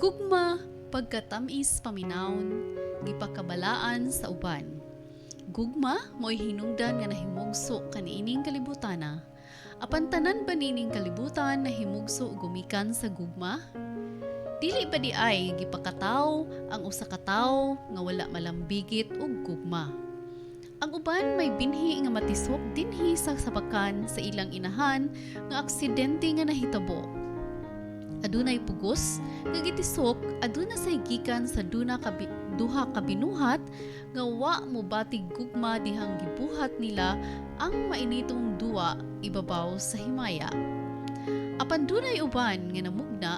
Gugma pagkatamis paminawon, gipakabalaan sa uban. Gugma mo'y hinungdan nga nahimugso kaniining kalibutana. Apan tanan ba niining kalibutan nahimugso gumikan sa gugma? Dili ba diay gipakataw ang usa ka tawo nga wala malambigit og gugma? Ang uban may binhi nga matisok dinhi sa sapakan sa ilang inahan nga aksidente nga nahitabo. Adunay pugos nga gitisok aduna say gikan sa duna ka duha ka binuhat nga wa mobatig gugma dihang gibuhat nila ang mainitong duwa ibabaw sa himaya. Apan dunay uban nga namugna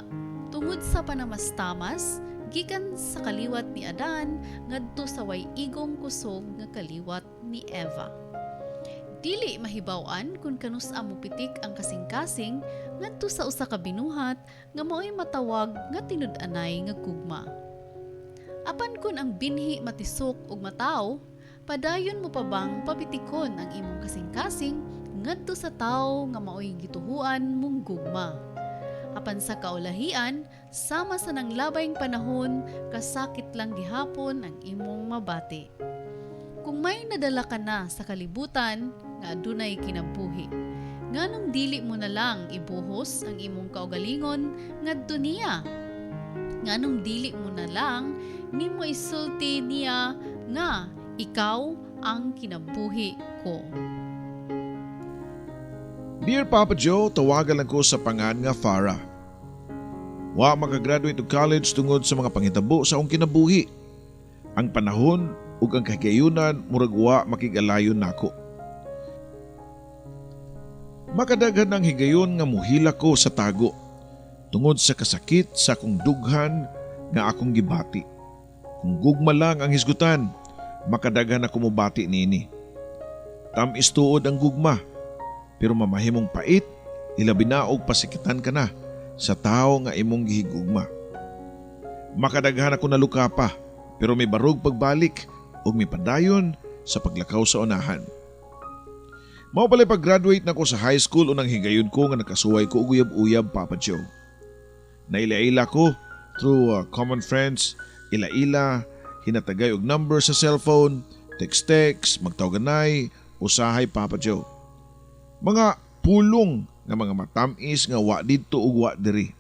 tungod sa panamastamas gikan sa kaliwat ni Adan ngadto sa way igong kusog nga kaliwat ni Eva. Dili mahibaw-an kung kanus-a mopitik ang kasing-kasing ngadto sa usa ka binuhat nga mao'y matawag nga tinud-anay nga gugma. Apan kun ang binhi matisok ug mataw, padayon mo pa bang papitikon ang imong kasing-kasing ngadto sa tawo nga mao'y gituhuan mong gugma? Apan sa kaulahian, sama sa nanglabayng panahon, kasakit lang gihapon ang imong mabati. Kung may nadala ka na sa kalibutan nga adunay kinabuhi, nganong dili mo na lang ibuhos ang imong kaugalingon ngadto niya? Nganong dili mo na lang nimo isulti niya nga ikaw ang kinabuhi ko? Dear Papa Joe, tawagan lang ko sa pangan nga Farah. Wa makagraduate og college tungod sa mga pangitabo sa akong kinabuhi. Ang panahon ug ang kahigayunan murag wa makig-alayon nako. Makadaghan ang higayon nga muhila ko sa tago tungod sa kasakit sa akong dughan nga akong gibati. Kung gugma lang ang hisgutan, makadaghan ako mobati niini. Tam-is tuod ang gugma, pero mamahimong pait, ilabi na og pasikitan ka na sa tawo nga imong gihigugma. Makadaghan ako naluka pa, pero mibarog pagbalik ug mipadayon sa paglakaw sa unahan. Mao pala'y pag-graduate nako sa high school, unang higayon ko nga nakasuway ko og uyab-uyab, Papa Joe. Naila-ila ko through common friends, ila-ila, hinatagay og number sa cellphone, text-text, magtawganay, usahay, Papa Joe. Mga pulong nga mga matamis nga wa didto ug wa diri.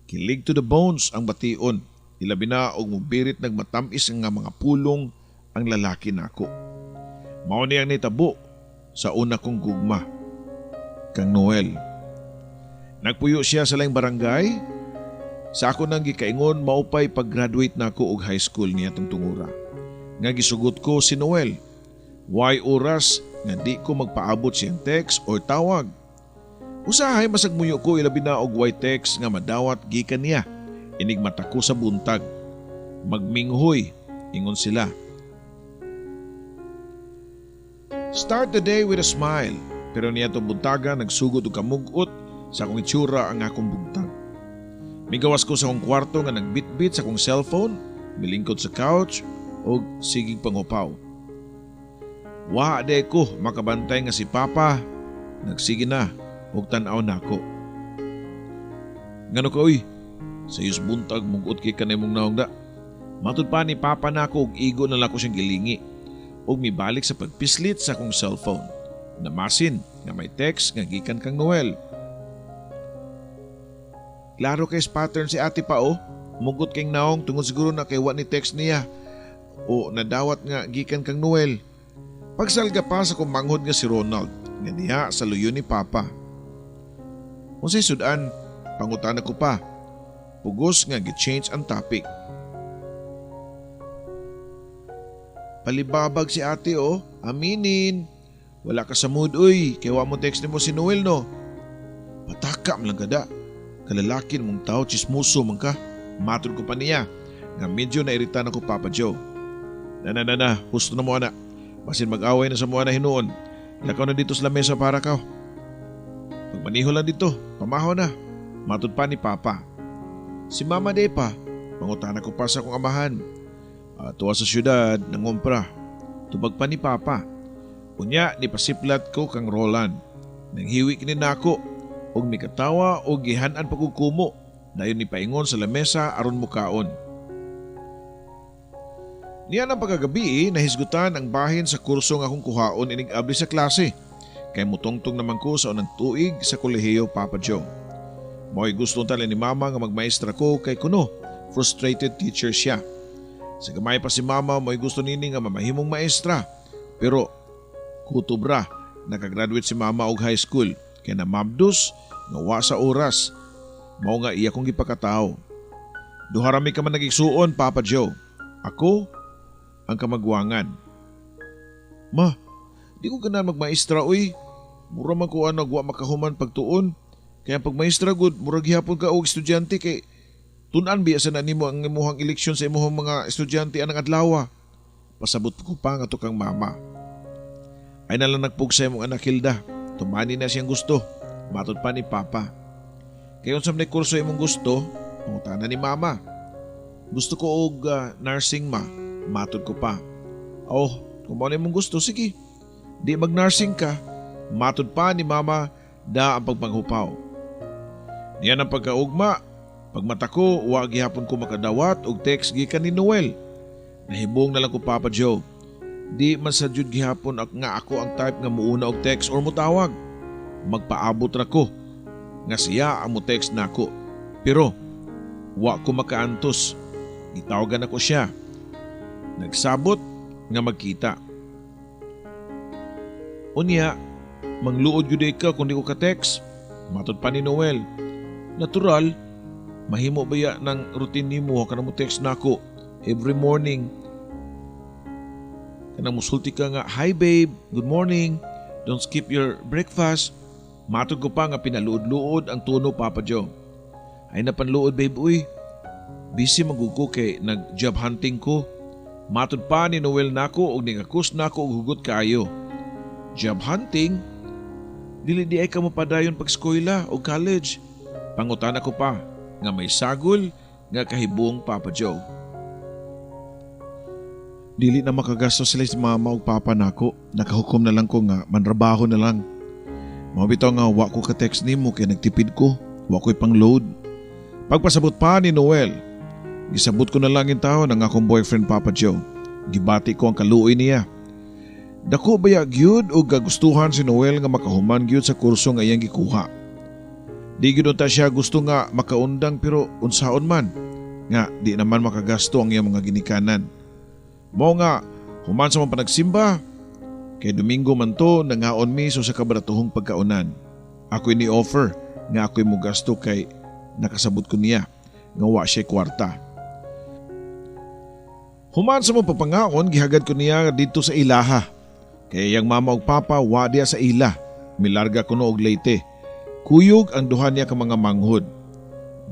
Kilig to the bones ang bation, ilabi na og mobirit nagmatamis nga mga pulong ang lalaki nako. Mao ni ang nitabo sa una kong gugma, kang Noel. Nagpuyo siya sa laing barangay. Sa ako nang gikaingon maupay pag-graduate nako og high school niya tong tungura. Nga gisugot ko si Noel. Way oras nga di ko magpaabot siyang text or tawag. Usahay masagmuyo ko ilabi na og way text nga madawat gikan niya. Inigmata ko sa buntag. Magminghoy, ingon sila. Start the day with a smile. Pero niya itong buntaga nagsugod og kamugot sa akong itsura ang akong buntag. Migawas ko sa akong kwarto nga nagbitbit sa akong cellphone, milingkod sa couch og sigig panghupaw. Wa de ko makabantay nga si Papa nagsige na og tan-aw nako. Ngano ka uy? Sayos buntag mugot kay kanay mong naong da. Matud pa ni Papa nako og igo na lang ko siyang gilingi ug mibalik sa pagpislit sa akong cellphone. Namasin nga may text nga gikan kang Noel. Klaro kay pattern si ate pa oh. Mugot kay naong tungod siguro na kay wa ni text niya o nadawat nga gikan kang Noel. Pagsalga pa sa kumanghod nga si Ronald nga diha sa luyo ni Papa. Unsay sudan, pangutana ko pa. Pugos nga gi-change ang topic. Palibabag si ate oh, aminin. Wala ka sa mood uy, kay wa mo text nimo si Noel no. Pataka man lang kada. Kalalaki mong tao, chismoso man ka. Matod ko pa niya, nga medyo nairitan ako, Papa Joe. Na na na na, husto na mo ana. Basin mag-away na sa mo ana hinuon. Lakaw na dito sa lamesa para ka. Pagmaniho lang dito, pamahaw na. Matod pa ni Papa. Si Mama day pa, pangutana ko pa sa akong amahan. Tuwa sa syudad, nangumpra. Tubag pa ni Papa. Unya, ni pasiplat ko kang Roland. Nanghiwi kini nako, og mikatawa og gihan-an pa kog kumo. Dayon ni paingon sa lamesa aron mukaon. Niya ng pagkagabi, nahisgutan ang bahin sa kurso nga akong kuhaon inig abli sa klase. Kay mutungtong naman ko sa unang tuig sa kolehiyo, Papa Joe. Mao'y gusto tala ni Mama nga magmaestra ko kay kuno frustrated teacher siya. Sa gamay pa si Mama, mao'y gusto nini nga mamahimong maestra. Pero kutob ra nakagraduate si Mama og high school kay namabdos nga wa sa oras. Mao nga iya kong gipakatawo. Duha ra mi ka man nagigsuon, Papa Joe. Ako ang kamagwangan. "Ma, di ko ganahan magmaestra uy. Mura man ko ano, wa makahuman pagtuon. Kaya ang pagmaestra gud, murag gihapon ka og estudyante kay tun-an biya sa na nimo ang imuhang eleksyon sa imuhang mga estudyante anang adlaw." Pasabot ko pa nga kang mama. "Ay na lang nagpugsay mong anak, Hilda. Tumani na siyang gusto." Matod pa ni Papa. "Kay unsa man kurso imong gusto?" pangutana ni Mama. "Gusto ko og nursing, Ma," matod ko pa. "Oh, kung mao na imong gusto, sige. Di mag-nursing ka." Matod pa ni Mama da ang pagpanghupaw. Niya ng pagkaugma, pagmata ko, wa gihapon ko makadawat og text gikan ni Noel. Nahibong na lang ko, Papa Joe. Di man sa jud gihapon nga ako ang type nga muuna og text or mutawag. Magpaabot ra ko nga siya ang mo text nako. Pero wa ko makaantos. Gitawagan ako siya. Nagsabot nga magkita. "Unya, mangluod gyud ka kung di ko ka-text," matod pa ni Noel. "Natural, mahimo ba ya ng routine nimo ka na mo text nako every morning? Kanang musulti ka nga, 'Hi babe, good morning, don't skip your breakfast.'" Matod ko pa nga pinaluod-luod ang tono, Papa Joe. "Ay napanluod, babe, uy. Busy man gud ko kay nag job hunting ko." Matod pa ni Noel nako og ningakus nako og hugot kaayo. "Job hunting? Dili di ay ka mopadayon pag eskwela o college?" Pangutana ko pa nga may sagol nga kahibong, Papa Joe. Dili na makagasto sila si Mama ug Papa nako. Nakahukom na lang ko nga manrabaho na lang. Mao bitaw nga wa ko ka-text nimo kay nagtipid ko. Wa ko'y pang-load. Pagpasabot pa ni Noel, gisabot ko na lang intawon ang akong boyfriend, Papa Joe. Gibati ko ang kaluoy niya. Dako baya gyud og gagustuhan si Noel nga makahuman gyud sa kurso nga iyang gikuha. Di gyud unta siya gusto nga makaundang, pero unsaon man nga di naman makagasto ang iyang mga ginikanan. Mao nga human sa mga panagsimba kay Domingo man to, nangaon mi sa kabaratuhong pagkaunan. Ako'y ni offer nga ako'y mugasto kay nakasabot ko niya nga wa siya kwarta. Human sa mga papangaon, gihagad ko niya dito sa ilaha. Kay iyang mama ug papa wa diya sa ila. Milarga kuno og Leyte. Kuyog ang duha niya ka mga manghod.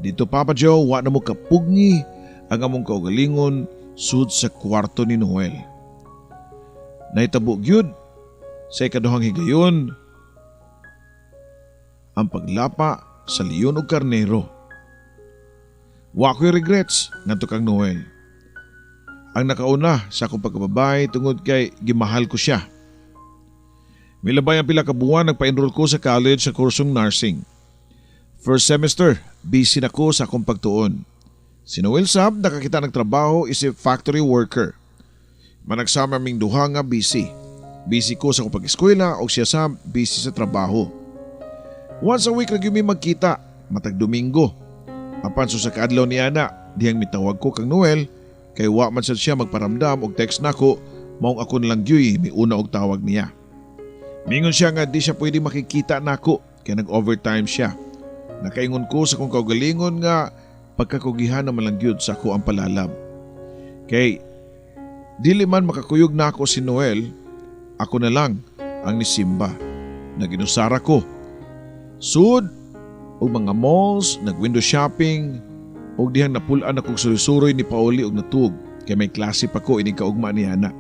Dito, Papa Joe, wa na mo kapugngi ang among kaugalingon sud sa kwarto ni Noel. Nahitabo gyud sa ikaduhang higayon ang paglapa sa leon ug karnero. Wa ko'y regrets ngadto kang Noel. Ang nakauna sa akong pagkababay tungod kay gimahal ko siya. Milabay ang pila ka buwan, nagpa-enroll ko sa college sa kursong nursing. First semester, busy na ko sa akong pagtuon. Si Noel sab nakakita ng trabaho isip factory worker. Managsama ming duha nga busy. Busy ko sa akong pag-eskwela o siya sab busy sa trabaho. Once a week ra gyud mi magkita, matag Domingo. Apan sa kaadlaw ni ana, dihang mitawag ko kang Noel kay wa man sad siya magparamdam og text nako, maong ako na lang gyud miuna og tawag niya. Mingon siya nga di siya pwede makikita nako kay nag-overtime siya. Nakaingon ko sa kong kaugalingon nga pagkakugihan naman lang gyud sa ako ang palalab. Kay dili man makakuyog nako si Noel, ako na lang ang nisimba. Naginusara ko. Sud og mga malls, nag-window shopping, og dihang napul-an akong suroy-suroy ni pauli og natug kay may klase pa ko inig kaugma ni ana.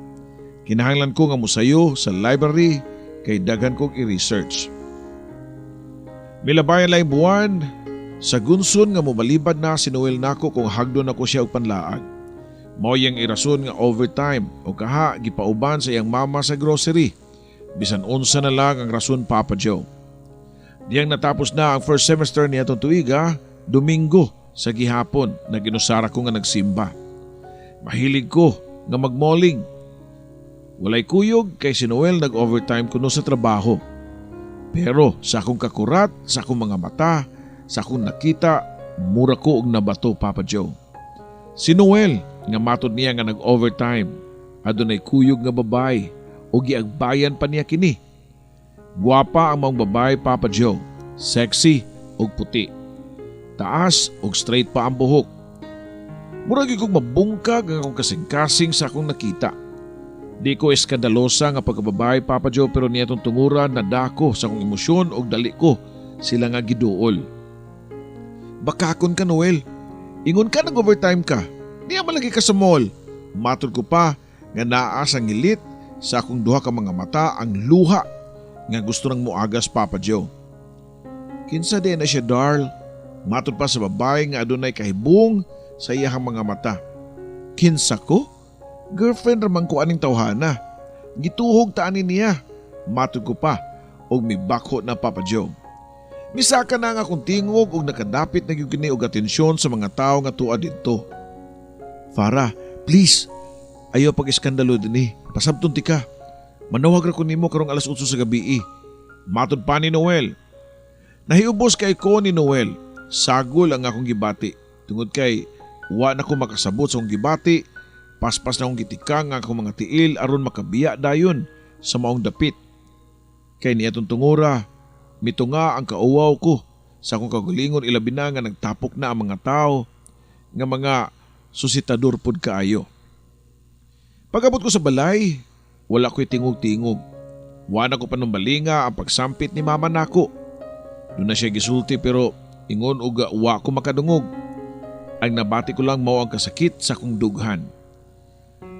Kinahanglan ko nga mosayo sa library kay daghan kog i-research. Milabayan lang buwan sa gunson nga mobalibad na si Noel nako kung hagdon ako siya og panlaag. Mao iyang irason nga overtime o kaha gipauban sa iyang mama sa grocery. Bisan unsa na lang ang rason, Papa Joe. Diyang natapos na ang first semester niya itong tuiga, Domingo. Sa gihapon na ginusara ko nga nagsimba. Mahilig ko nga magmalling. Walay kuyog kay si Noel nag-overtime kuno sa trabaho. Pero sa akong kakurat, sa akong mga mata, sa akong nakita, mura ko og nabato, Papa Joe. Si Noel, nga matod niya nga nag-overtime, adunay kuyog nga babae o giagbayan pa niya kini. Gwapa ang maong babae, Papa Joe, sexy ug puti. Taas ug straight pa ang buhok. Mura gyud kong mabungkag ang akong kasing-kasing sa akong nakita. Di ko eskandalosa nga pagkababae, Papa Joe, pero niadtong tungura nadako sa akong emosyon ug dali ko sila nga giduol. "Bakakon ka, Noel. Ingon ka nag-overtime ka. Niya malagi ka sa mall." Matod ko pa nga naa sa ngilit sa akong duha ka mga mata ang luha nga gusto nang muagas, Papa Joe. "Kinsa diay na siya, Darl?" Matod pa sa babae nga adunay kahibong sa iyahang mga mata. "Kinsa ko? Girlfriend raman ko aning tawhana. Gituhog ta ani niya." Matod ko pa og mibakho na, Papa Joe. Misaka na nga akong tingog og nakadapit na gyud kini og atensyon sa mga tawo nga tua didto. "Farah, please. Ayaw pag-iskandalo dinhi. Pasabton tika. Manawag ra ko nimo karong alas 8 sa gabi." Matod pa ni Noel. Nahiubos kay ko ni Noel. Sagol ang akong gibati. Tungod kay wa na ko makasabot sa akong gibati, paspas na akong gitikang ang akong mga tiil aron makabiya dayon sa maong dapit. Kay niadtong tungura, mitunga ang kauwaw ko sa akong kaugalingon, ilabi na nga nagtapok na ang mga tao nga mga susitador pud kaayo. Pag-abot ko sa balay, wala ko'y tingog-tingog. Wa na ko panumbalinga ang pagsampit ni mama nako. Duna siya gisulti pero ingon og wa ko makadungog. Ang nabati ko lang mao ang kasakit sa akong dughan.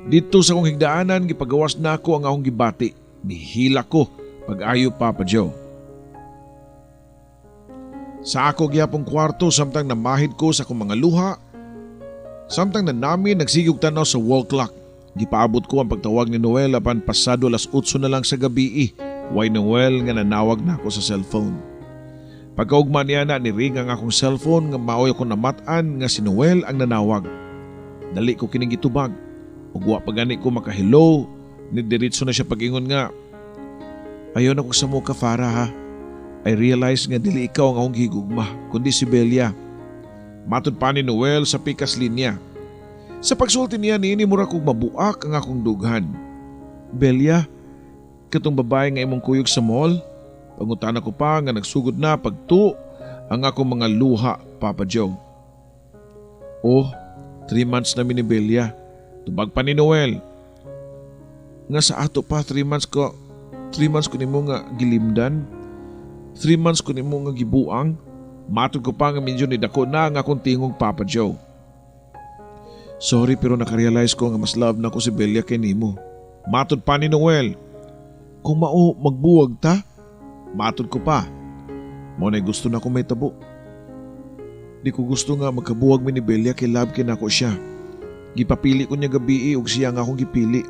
Didto sa akong higdaanan, gipagawas nako ang akong gibati. Mihila ko pag-ayo, Papa Joe. Sa ako gihapong kwarto, samtang namahid ko sa akong mga luha, samtang na namin nagsigog tanaw sa wall clock. Gipaabot ko ang pagtawag ni Noel apan pasado alas 8 na lang sa gabi. Way Noel nga nanawag na ako sa cellphone. Pagkaugma niya na ni ring ang akong cellphone nga maoy ako namat-an nga si Noel ang nanawag. Dali ko kining gitubag. Ug wa pa gani ko maka-hello, ni diretso na siya pag-ingon nga, "Ayaw na kong samo ka, Farah, ha. I realize nga dili ikaw ang akong gihigugma, kundi si Belia." Matod pa ni Noel sa pikas linya. Sa pagsulti niya niini, mura kog mabuak ang akong dughan. "Belia? Katong babae nga imong kuyog sa mall?" Pangutana ko pa nga nagsugod na pagtu ang akong mga luha, Papa Joe. "Oh, 3 months na mi ni Belia." Tubag pa ni Noel. "Nga sa ato pa, 3 months ko, 3 months ko nimo nga gilimdan. 3 months ko nimo nga gibuang." Matod ko pa nga medyo ni dako na ang akong tingog, Papa Joe. "Sorry, pero nakarealize ko nga mas love na ko si Belia kay nimo." Matod pa ni Noel. "Kung mao, magbuwag ta?" Matod ko pa. "Mao na gusto na ko mahitabo. Di ko gusto nga magkabuwag mi ni Belia kay love kay nako siya. Gipapili ko niya gabii ug siya nga akong gipili."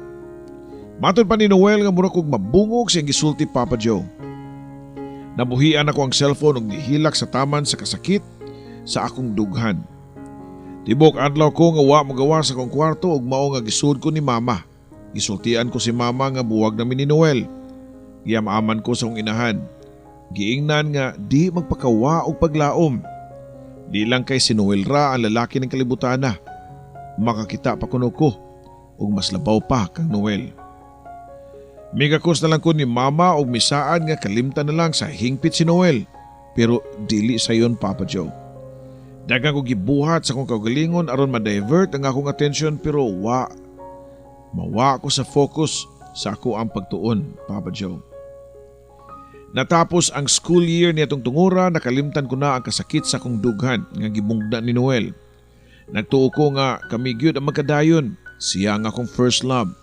Matod pa ni Noel nga mura kog mabungog sa iyang gisulti, Papa Joe. Nabuhian ako ang cellphone ug nihilak sa taman sa kasakit sa akong dughan. Tibok adlaw ko nga wa magawa sa akong kwarto ug mao nga gisud ko ni mama. Gisultian ko si mama nga buwag na mi ni Noel. Giyamaman ko sa akong inahan. Giingnan nga di magpakawa og paglaom. Di lang kay si Noel ra ang lalaki ng kalibutana. Makakita pa kuno ko ug mas labaw pa kang Noel. Migakos na lang ko ni mama og misaad nga kalimtan na lang sa hingpit si Noel. Pero dili sayon, Papa Joe. Daghang ko gibuhat sa akong kaugalingon aron ma-divert ang akong atensyon pero wa. Mawa ko sa focus sa ako ang pagtuon, Papa Joe. Natapos ang school year niadtong tungura, nakalimtan ko na ang kasakit sa akong dughan nga gibungda ni Noel. Nagtuo ko nga kami gyud ang magkadayon. Siya ang akong first love.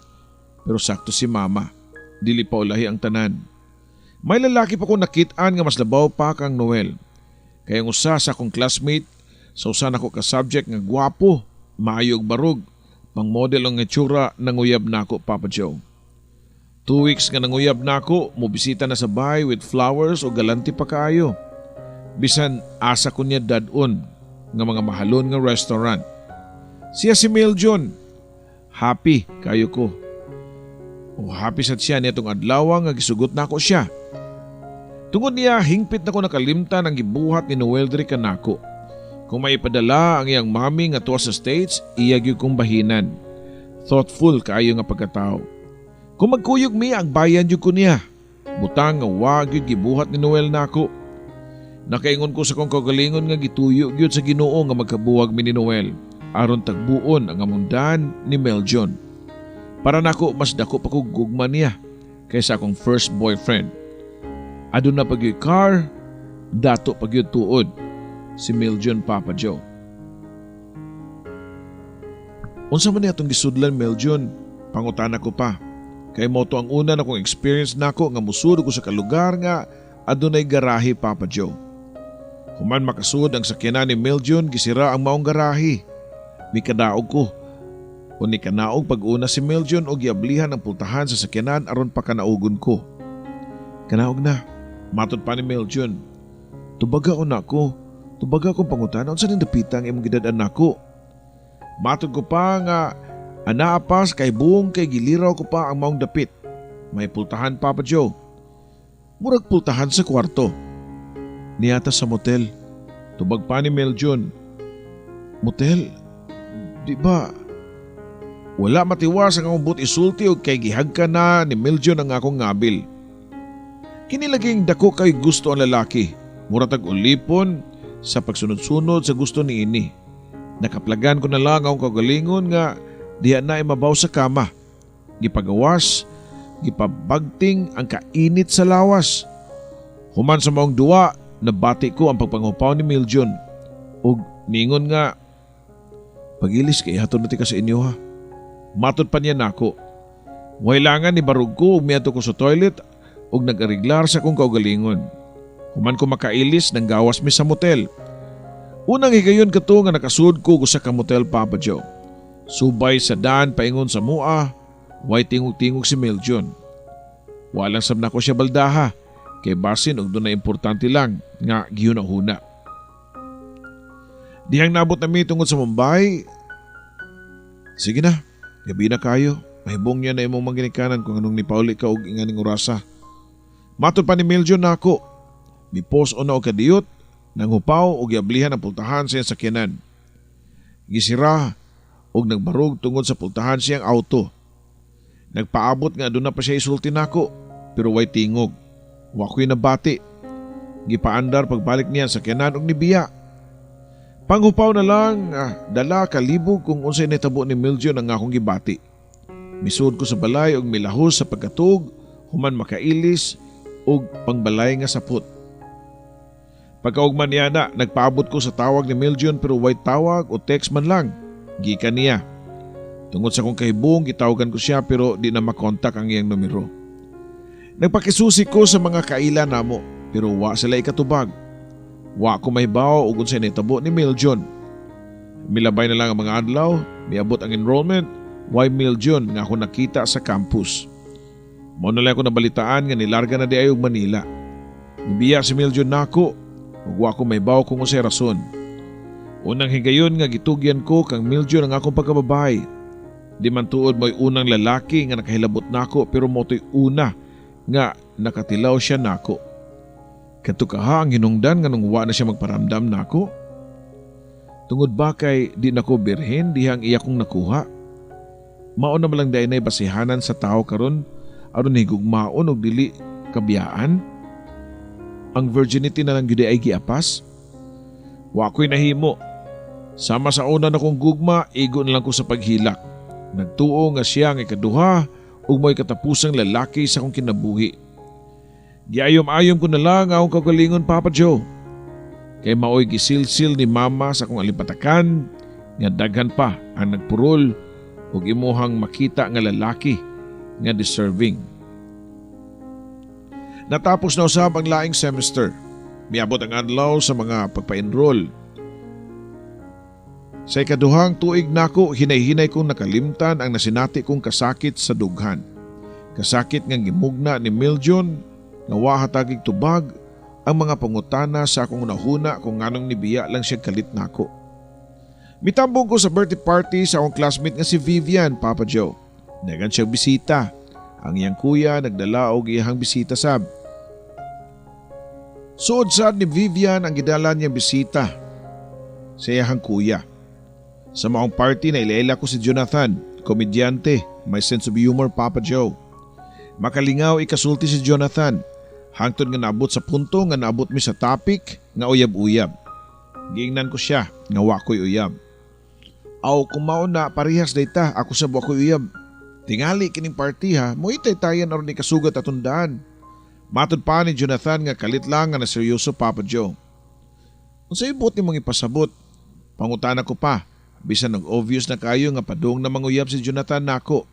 Pero sakto si mama. Dili pa ulahi ang tanan. May lalaki pa ko nakit-an nga mas labaw pa kang Noel. Kaya ang usa sa akong classmate sa usa nako ka subject nga gwapo, maayo og barog, pang model ang itsura, nanguyab nako, Papa Joe. 2 weeks nga nanguyab nako, mobisita na sa bahay with flowers o galante pa kaayo. Bisan asa ko niya dad-on, nga mga mahalon nga restaurant. Siya si Meljon. Happy kayo ko. O happy sad siya niadtong adlaw nga gisugot nako siya. Tungod niya, hingpit na ko nakalimtan ang gibuhat ni Noel diri kanako. Kung maipadala ang iyang mami nga tuwa sa States, iya gyud kong bahinan. Thoughtful kaayo nga pagkatao. Kung magkuyog mi, ang bayan gyud ko niya. Butang nga wa gyud gibuhat ni Noel nako. Nakaingon ko sa kong kagalingon nga gituyo gyud sa Ginoo nga magkabuwag mi ni Noel aron tagbuon ang among daan ni Meljon. Para nako, mas dako pa kog gugma niya kaysa akong first boyfriend. Aduna pa gyud car, dato pa gyud tuod si Meljon, Papa Joe. "Unsa man niya atong gisudlan, Meljon?" pangutana ko pa. Kay mao to ang una na kong experience nako nga musud ko sa kalugar nga adunay garahe, Papa Joe. Human makasud ang sakyanan ni Meljon, gisira ang maong garahe. Mikadaog ko. O nikanaog pag-una si Meljon og giablihan ang pultahan sa sakyanan aron pakanaugon ko. "Kanaog na," matod pa ni Meljon. "Tubaga ko nako. Tubaga akong pangutana, unsa ning dapita ang imong gidad-an nako?" Matod ko pa nga anaa pas kay buong kay giliraw ko pa ang maong dapit. May pultahan, Papa Joe. Murag pultahan sa kwarto. "Niata sa motel," tubag pa ni Meljon. "Motel? Di ba?" Wala matiwas ang akong buot isulti og kay gihagka na ni Meljon ang akong ngabil. Kini laging dako kay gusto ang lalaki. Mura tag ulipon sa pagsunod-sunod sa gusto niini. Nakaplagan ko na lang akong kagalingon nga diha na imabaw sa kama. Gipagawas, gipabagting ang kainit sa lawas. Human sa maong duwa, nabati ko ang pagpanghupaw ni Miljon. Og ningon nga, "Pagilis kay ihatod na tika sa inyo ha," matod pa niya nako. Wailangan ni barug ko ug miadto ko sa toilet ug nag-ariglar sa akong kaugalingon. Human ko makailis, nang gawas mi sa motel. Unang higayon kato nga nakasud ko sa ka motel, Papa Joe. Subay sa daan paingon sa mua, way tingog-tingog si Meljon. Walang sab nako siya baldaha, kay basin og dunay importante lang nga gihuna-huna. Dihang nabot nami tungod sa Mumbai, "Sige na, gabi na kayo. Mahibong niya na imong manginikanan kung anong nipauli ka og inganing orasa," matod pa ni Meljon nako. Mipos o na og kadiyot, nanghupaw og giablihan ang pultahan sa iyang sakyanan. Gisira og nagbarog tungod sa pultahan siyang auto. Nagpaabot nga aduna pa siya isulti nako, pero way tingog. Wa ko'y nabati. Gipaandar pagbalik niya sa sakyanan og nibiya. Panghupaw na lang dala kalibog kung unsay nahitabo ni Miljon ang akong gibati. Misud ko sa balay og milahos sa pagkatug, human makailis og pangbalay nga sapot. Pagkaugman niya na, nagpaabot ko sa tawag ni Miljon pero way tawag o text man lang gikan niya. Tungod sa akong kahibong, gitawagan ko siya pero di na makontak ang iyang numero. Nagpakisusi ko sa mga kaila namo pero wa sila ikatubag. Wa ko mahibaw og unsay nahitabo ni Miljon. Milabay na lang ang mga adlaw, miabot ang enrollment, way Miljon nga ako nakita sa campus. Mao na lang ako nabalitaan nga nilarga na di ay og Manila. Nibiya si Miljon nako ug wa ko mahibaw kung unsay rason. Unang higayon nga gitugyan ko kang Miljon ang akong pagkababae. Di man tuod mo'y unang lalaki nga nakahilabot nako pero mao to'y una nga nakatilaw siya nako. Kadto kaha ang hinungdan nga nung wa na siya magparamdam nako? Tungod ba kay di nako birhen dihang iya kong nakuha? Mao na malang diay nay basihanan sa tao karon aron higugmaon og dili kabiyaan? Ang virginity na lang gyud ay giapas? Wa ko'y nahimo. Sama sa una na kong gugma, igo na lang ko sa paghilak. Nagtuo nga siya ang ikaduha ug mo'y katapusang lalaki sa akong kinabuhi. Giayom-ayom ko na lang ang akong kagalingon, Papa Joe. Kay maoy gisilsil ni Mama sa akong alimpatakan nga daghan pa ang nagpurol ug imuhang makita nga lalaki nga deserving. Natapos na usab ang laing semester. Miabot ang adlaw sa mga pagpa-enroll. Sa ikaduhang tuig nako, hinay-hinay kong nakalimtan ang nasinati kong kasakit sa dughan. Kasakit nga gimugna ni Miljon nga wa hatagig tubag ang mga pangutana sa akong hunahuna kung nganong nibiya lang siya kalit nako. Mitambong ko sa birthday party sa akong classmate nga si Vivian, Papa Joe. Daghan siya bisita. Ang iyang kuya nagdala og iyang bisita sab. Suod sad ni Vivian ang gidala niyang bisita sa iyang kuya. Sa maong party na ilaila ko si Jonathan, komedyante, may sense of humor, Papa Joe. Makalingaw ikasulti si Jonathan. Hangtod nga naabot sa punto nga naabot mi sa topic nga uyab-uyab. Giingnan ko siya nga wa ko'y uyab. Aw, kung mao na, parehas dayta, ako sab wa ko'y uyab. Tingali kining party ha, moitay-tayan aron ikasugat atong daan. Matod pa ni Jonathan nga kalit lang nga naseryoso, Papa Joe. Unsay buot nimong ipasabot? Pangutana ko pa, bisan nag-obvious na kayo nga padung na manguyab si Jonathan nako.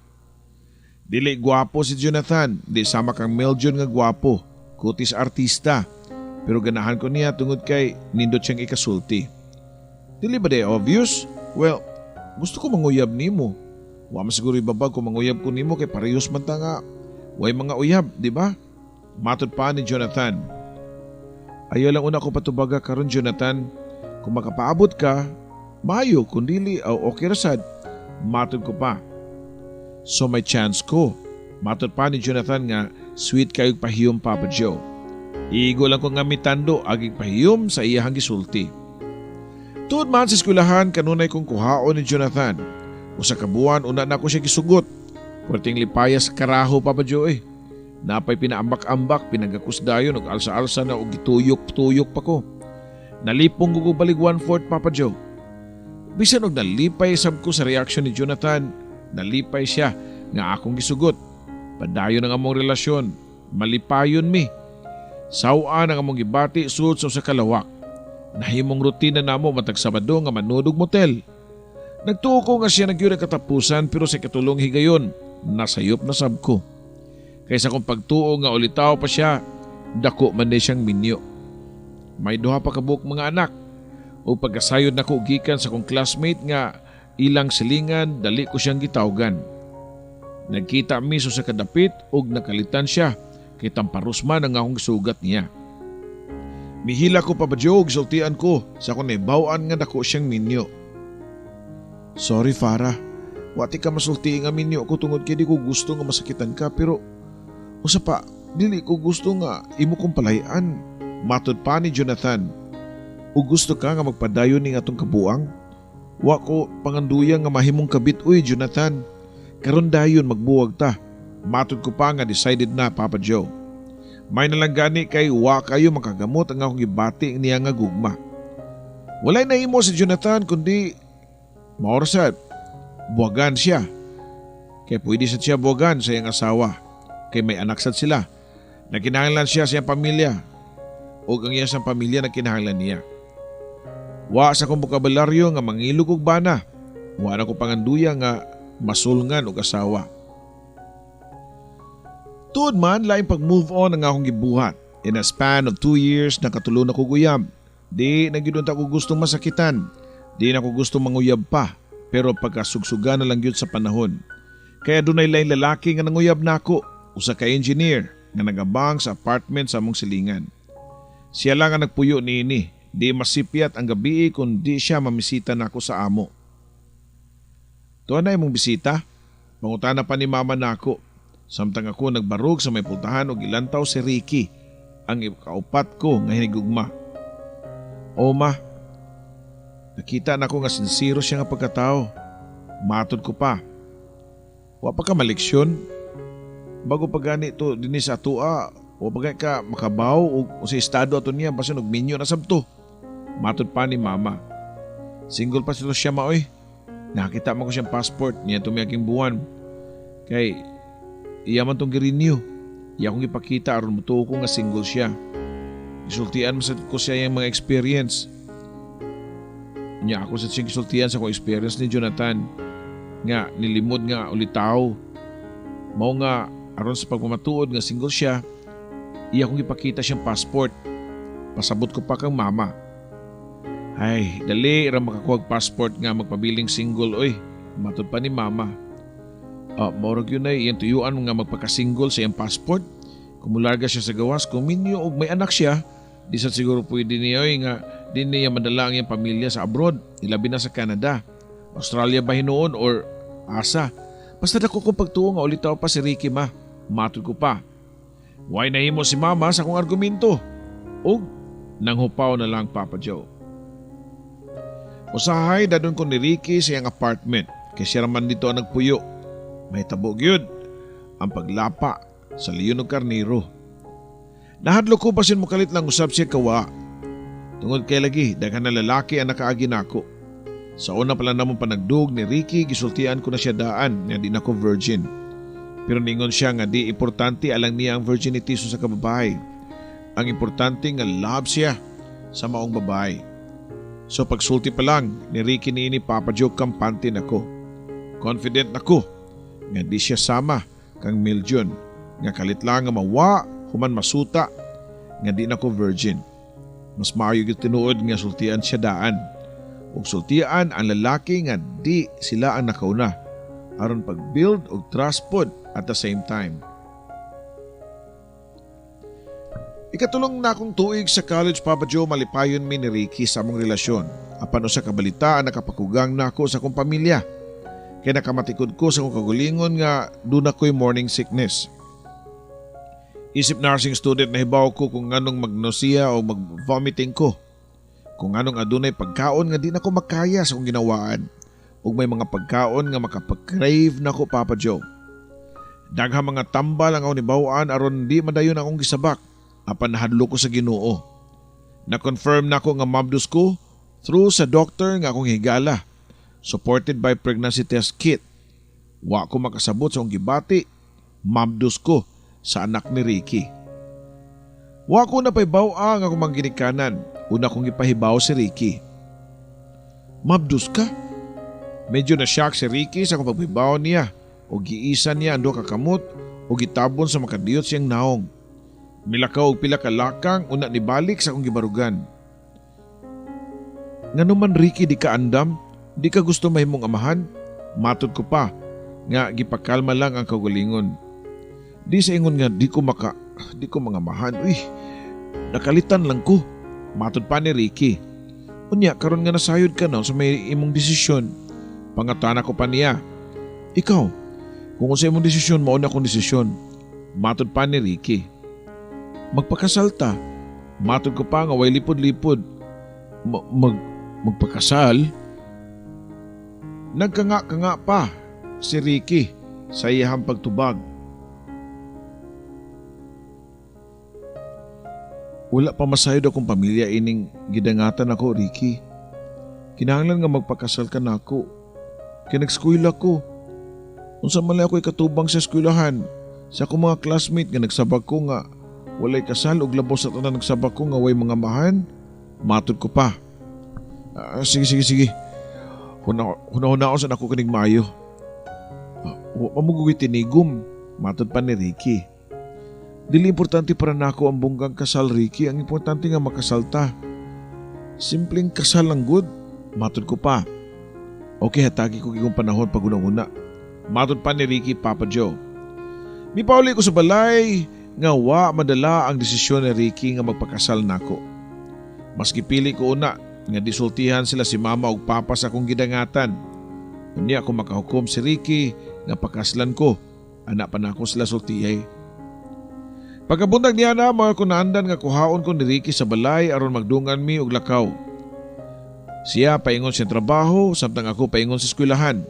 Dili gwapo si Jonathan, di sama kang Meljon nga gwapo, kutis artista. Pero ganahan ko niya tungod kay nindot siyang ikasulti. Dili ba day obvious? Well, gusto ko manguyab nimo. Wa man siguro ibabag kung manguyab ko nimo kay parehas man ta nga way mga uyab, di ba? Matod pa ni Jonathan. Ayaw lang una ko patubaga karon, Jonathan. Kung makapaabot ka, maayo, kung dili, aw okay ra sad. Matod ko pa. So may chance ko. Matod pa ni Jonathan nga sweet kayog pahiyom, Papa Joe. Igo lang ko nga mitando agig pahiyom sa iyahang gisulti. Tuod man sa eskwelahan kanunay kong kuhaon ni Jonathan. Usa ka buwan una na ko siya gisugot. Perting lipayas karaho, Papa Joe eh. Napay pinaambak-ambak, pinagakos dayon og alsa-alsa na og gituyok-tuyok pa ko. Nalipong ko balig 1/4, Papa Joe. Bisan og nalipay sab ko sa reaksyon ni Jonathan, nalipay siya nga akong gisugot. Padayon ang among relasyon, malipayon mi. Saw-an ang among gibati sud sa usa ka lawak. Nahimong rutina namo matag Sabado nga manood og motel. Nagtuo ko nga siya nagyud ang katapusan, pero sa katulong higayon, nasayop na sab ko. Kaysa kung pagtuo nga ulitaw pa siya, dako man ni siyang minyo. May duha pa kabuok mga anak. O pagkasayod nako gikan sa kong classmate nga ilang silingan, dali ko siyang gitawgan. Nagkita mi sa kadapit ug nakalitan siya kay tamparus man ang akong sugat niya. Mihila ko pa ba, Joe, gisultian ko sa akong nahibaw-an nga dako siyang minyo. Sorry, Farah, wa tika masulti nga minyo ko tungod kay di ko gusto nga masakitan ka, pero usa pa, dili ko gusto nga imo kong palayan. Matod pa ni Jonathan. O gusto ka nga magpadayon ning atong kabuang? Wa ko panganduya nga mahimong kabit uy, Jonathan. Karon dayon magbuwag ta. Matod ko pa nga decided na, Papa Joe. May nalang gani kay wa kayo makagamot ang akong gibati niya nga gugma. Walay nahimo si Jonathan kundi mao ra sad, buwagan siya. Kay pwede sad siya buwagan sa iyang asawa. Kay may anak sad sila. Nagkinahanglan siya sa iyang pamilya. O ang iyang sa pamilya nagkinahanglan niya. Wa sa akong bokabularyo nga mangilog og bana. Wa na ko panganduya nga masulngan og asawa. Tuod man, laing pag-move on ang akong gibuhat. In a span of 2 years, nakatulo na ko guyab. Di na gyud unta ko gustong masakitan. Di na ko gustong manguyab pa. Pero pagkasugsugan na lang gyud sa panahon. Kaya dunay laing lalaki nga nanguyab nako, usa ka engineer nga nagabang sa apartment sa among silingan. Siya lang ang nagpuyo niini. Di masipyat ang gabi kung di siya mamisita nako sa amo. Tuwa na imong bisita? Pangutana pa ni mama nako. Samtang ako nagbarog sa may pultahan og ilantaw si Ricky, ang kaupat ko nga hinigugma. O ma, nakita nako nga sinsero siya nga pagkatao. Matod ko pa. Wa pa ka maleksyon? Bago pa gani to dinhi sa atua, wa pa gani ka makabaw og sa estado ato niya basin og minyo na sabto. Matod pa ni mama. Single pa sila siya, maoy. Nakita man ko siyang passport niya tumiaging buwan. Kay iya man tong girenew. Iya akong ipakita aron motuo ko nga single siya. Gisultian man sad ko siya yung mga experience. Nya ako sa siyang gisultian sa akong experience ni Jonathan nga nilimod nga ulitaw. Mao nga aron sa pagmamatuod nga single siya, iya akong ipakita siyang passport. Pasabot ko pa kang mama. Ay, dali ra makakuha passport nga magpabiling single oy. Matod pa ni mama. Ah, maurag yun ay iyang tuyuan nga magpaka-single sa iyang passport. Kung mularga siya sa gawas, kung minyo og may anak siya, di sa siguro pwede niya oy nga Di niya madala ang iyang pamilya sa abroad, ilabi na sa Canada, Australia ba hinuon or asa. Basta dako kong pagtuo nga ulitaw pa si Ricky, ma. Matod ko pa. Way nahimo si mama sa akong argumento. Ug nanghupaw na lang, Papa Joe. Usahay dadon ko ni Ricky sa iyang apartment kay siya raman dito ang nagpuyo. Mahitabo gyud ang paglapa sa leon og karniro. Nahadlok ko basin mokalit lang usab siya kawa. Tungod kay lagi daghan na lalaki ang nakaagi nako. Sa una pa lang namong panagdug ni Ricky, gisultian ko na siya daan nga di na ko virgin. Pero ningon siya nga di importante alang niya ang virginity sa kababae. Ang importante nga love siya sa maong babae. So pagsulti pa lang ni Ricky niini, Papa Joe, kampante nako. Confident nako nga di siya sama kang Miljon nga kalit lang nga mawa human masuta nga di nako virgin. Mas maayo gyud tinuod nga sultian siya daan. Ug sultian ang lalaki nga di sila ang nakauna aron pag-build og trust pod at the same time. Ikatulong na akong tuig sa college, Papa Joe, malipayon mi ni Ricky sa among relasyon. Apan usa ka balita ang nakapakugang nako sa akong pamilya. Kay nakamatikod ko sa akong kagulingon nga duna ko'y morning sickness. Isip nursing student, nahibaw ko kung nganong mag-nausea o mag-vomiting ko. Kung nganong adunay pagkaon nga di na ko makaya sa akong ginawaan. Ug may mga pagkaon nga makapag-crave nako, Papa Joe. Daghang mga tambal ang akong nibaw-an aron di madayon akong gisabak. Apan nahadlok ko sa Ginoo. Na-confirm nako nga mabdus ko through sa doctor nga akong higala, supported by pregnancy test kit. Wa ko makasabot sa akong gibati. Mabdus ko sa anak ni Ricky. Wa ko napahibaw ang akong mga ginikanan. Una kong gipahibaw si Ricky. "Mabdus ka?" Medyo na-shock si Ricky sa akong pagpahibaw niya o giisa niya ang duha ka kamot o gitabon sa makadiyot siyang naong. Milakaw og pila ka lakang una nibalik sa akong gibarugan. "Ngano man, Ricky, di ka andam? Di ka gusto mahimong amahan?" Matod ko pa nga gipakalma lang ang kaugalingon. "Di sa ingon nga di ko mangamahan. Uy, nakalitan lang ko." Matod pa ni Ricky. "Unya karon nga nasayod ka na sa may imong desisyon?" Pangatana ko pa niya. "Ikaw, kung unsa imong desisyon, mao na akong desisyon." Matod pa ni Ricky. "Magpakasal ta." Matod ko pa nga way lipod-lipod. "Magpakasal?" Nagkanga-kanga pa si Ricky sa iyahang pagtubag. "Wala pa masayod akong pamilya ining gidangatan ako, Ricky. Kinahanglan nga magpakasal ka nako. Kay nag-eskwela ko. Unsa man lang ako ikatubang sa eskwelahan sa akong mga classmate nga nagsabag ko nga walay kasal ug labaw sa tanan nagsabag ko nga way mga mahan?" Matod ko pa. "Sige, sige, sige. Huna-huna sa nako kinig maayo. Wa pa mo gugoy tinigom." Matod pa ni Ricky. "Dili importante para nako ang bonggang kasal, Ricky. Ang importante nga makasal ta. Simpleng kasal lang gud." Matod ko pa. "Okay, hatagi ko gigong panahon pag una-una." Matod pa ni Ricky, Papa Joe. Mipauli ko sa balay nga wa madala ang desisyon ni Ricky nga magpakasal nako. Maski pili ko una nga disultihan sila si mama ug papa sa akong gidangatan. Unya kung makahukom si Ricky nga pakaslan ko, ana pa nako sila sultiyay. Pagkabuntag niya na, mga kunaandan nga kuhaon ko ni Ricky sa balay aron magdungan mi og lakaw. Siya paingon sa trabaho, samtang ako paingon sa eskwelahan.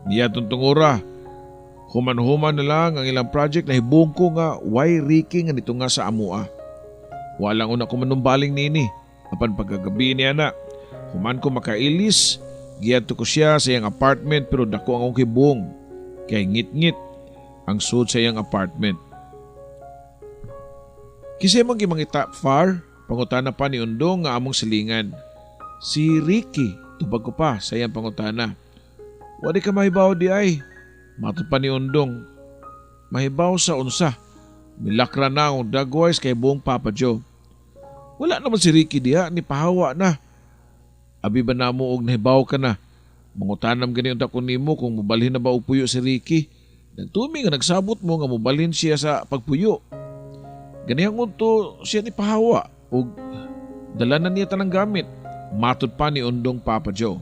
Niya tuntong ora, human-human na lang ang ilang project, nahibong ko nga way Ricky nga nito nga sa amua. Walang una ko manumbaling nini. Apan pagkagabi niya na, human ko makailis, giadto ko siya sa iyang apartment pero dako ang akong kibong. Kay ngit-ngit ang sud sa iyang apartment. "Kinsa imong gimangita, Far?" Pangutana pa ni Undong nga among silingan. "Si Ricky," tubag ko pa sa iyang pangutana. "Wadi ka mahibaw di ay?" Matod pa ni Undong. "Mahibaw sa unsa?" Milakra na ang dagways kay buong, Papa Joe. Wala naman si Ricky diha, ni pahawa na. "Abi ba namo og nahibaw ka na? Mangutanam gani unta ko nimo kung mobalhin na ba og puyo si Ricky. Nagtumi nga nagsabot mo nga mobalhin siya sa pagpuyo. Ganihang unto siya ni pahawa og Dala na niya tanang gamit. Matod pa ni Undong, Papa Joe.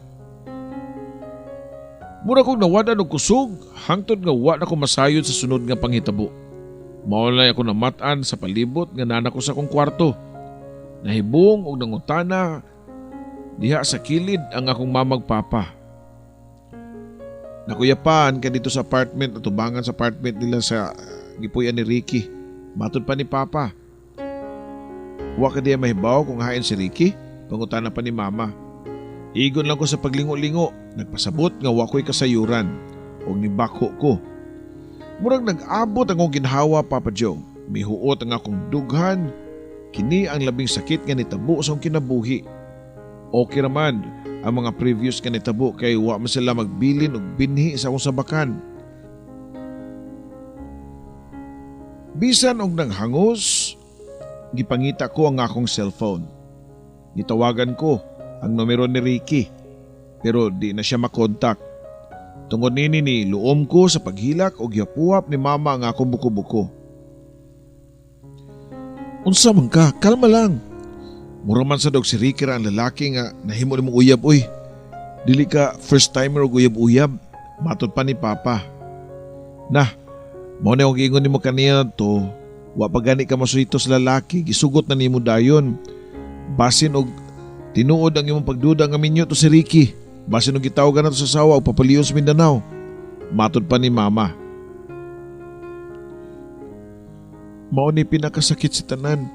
Mura kong nawad-an og kusog, hangtod nga wa na ko masayod sa sunod nga panghitabo. Mao na ako namat-an sa palibot nga naa na ko sa akong kwarto. Nahibong og nangutana diha sa kilid ang akong mamag papa. Nakuyapan ka dito sa apartment, atubangan sa apartment nila sa gipuy-an ni Ricky. Matod pa ni Papa. Wa ka diya mahibaw kung hain si Ricky? Pangutana pa ni Mama. Igon lang ko sa paglingo-lingo, nagpasabot nga wa ko'y kasayuran og nibako ko. Murag nag-abot ang akong ginhawa, Papa Joe. Mihuot ang akong dughan. Kini ang labing sakit nga nitabo sa akong kinabuhi. Okay raman ang mga previous nga nitabo kay wa man sila magbilin og binhi sa akong sabakan. Bisan og nanghangos, gipangita ko ang akong cellphone. Gitawagan ko ang numero ni Ricky, pero di na siya makontak. Tungod nini ni luom ko sa paghilak og gihapuhap ni Mama ang akong buko-buko. Unsa man ka, kalma lang. Mura man sa dog si Ricky ra ang lalaki nga nahimo nimong uyab oy. Dili ka first timer og uyab-uyab, matod pa ni Papa. Nah, mao na akong giingon nimo kaniya to, wa pa gani ka masuhito sa lalaki, gisugot na nimo dayon. Basin og tinuod ang imong pagduda nga minyo to si Ricky. Basin og gitawagan na to sa sawa og papaliyon sa Mindanao. Matod pa ni Mama. Mao ni pinakasakit sa tanan.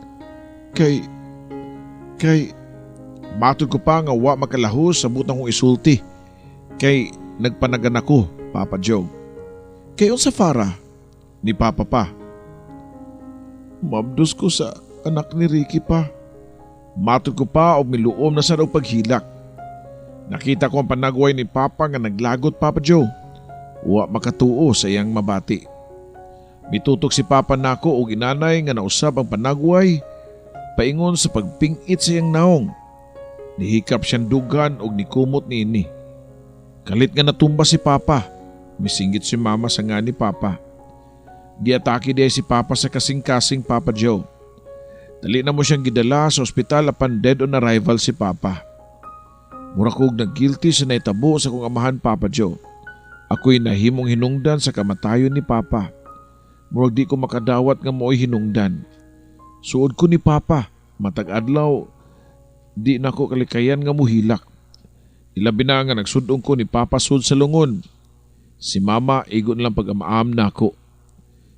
Kay matod ko pa nga wa makalahos sa butang kong isulti. Kay nagpanagan ako, Papa Joe. Kay unsa fara ni Papa pa. Mabdos ko sa anak ni Ricky pa. Matod ko pa og miluom na sad og paghilak. Nakita ko ang panagway ni Papa nga naglagot, Papa Joe. Wa makatuo sa iyang mabati. Mitutok si Papa nako og inanay nga nausab ang panagway paingon sa pagpingit sa iyang naong. Nihikap siyang dughan og nikumot niini. Kalit nga natumba si Papa. Misinggit si Mama sa nga ni Papa. Giatake diay si Papa sa kasing-kasing, Papa Joe. Dali na mo siyang gidala sa ospital apan dead on arrival si Papa. Mura kog nag-guilty sa naitabo sa kong amahan, Papa Joe. Ako'y nahimong hinungdan sa kamatayon ni Papa. Murag di ko makadawat nga mo'y hinungdan. Suod ko ni Papa, matag adlaw, di na ko kalikayan nga muhilak. Ilabi na nga nagsudong ko ni Papa sud sa lungon. Si Mama igo na lang pag-amaam nako.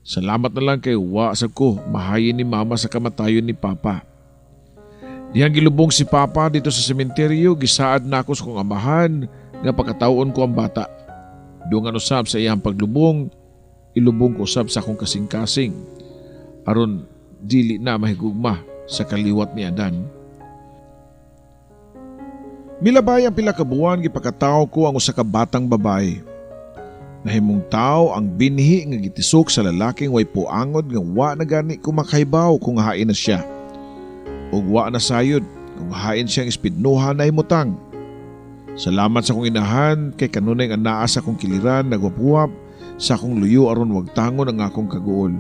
Salamat na lang kay wa sa ko mahayin ni Mama sa kamatayon ni Papa. Dihang gilubong si Papa dito sa sementeryo, gisaad nako sa kong amahan nga pagkataon ko ang bata. Dungan usab sa iyang paglubong, ilubong ko usab sa akong kasing-kasing. Aron dili na mahigugma sa kaliwat ni Adan. Milabay ang pila ka buwan, gipakataw ko ang usa ka batang babae. Nahimong tao ang binhi nga gitisok sa lalaking way puangod nga wa na gani ko makahibaw kung hain na siya. Ug wa na sayod kung hain siyang ispidnuhan na himutang. Salamat sa akong inahan kay kanunay nga naa sa akong kiliran nagwapuwap sa akong luyo aron wag tangon ang akong kaguol.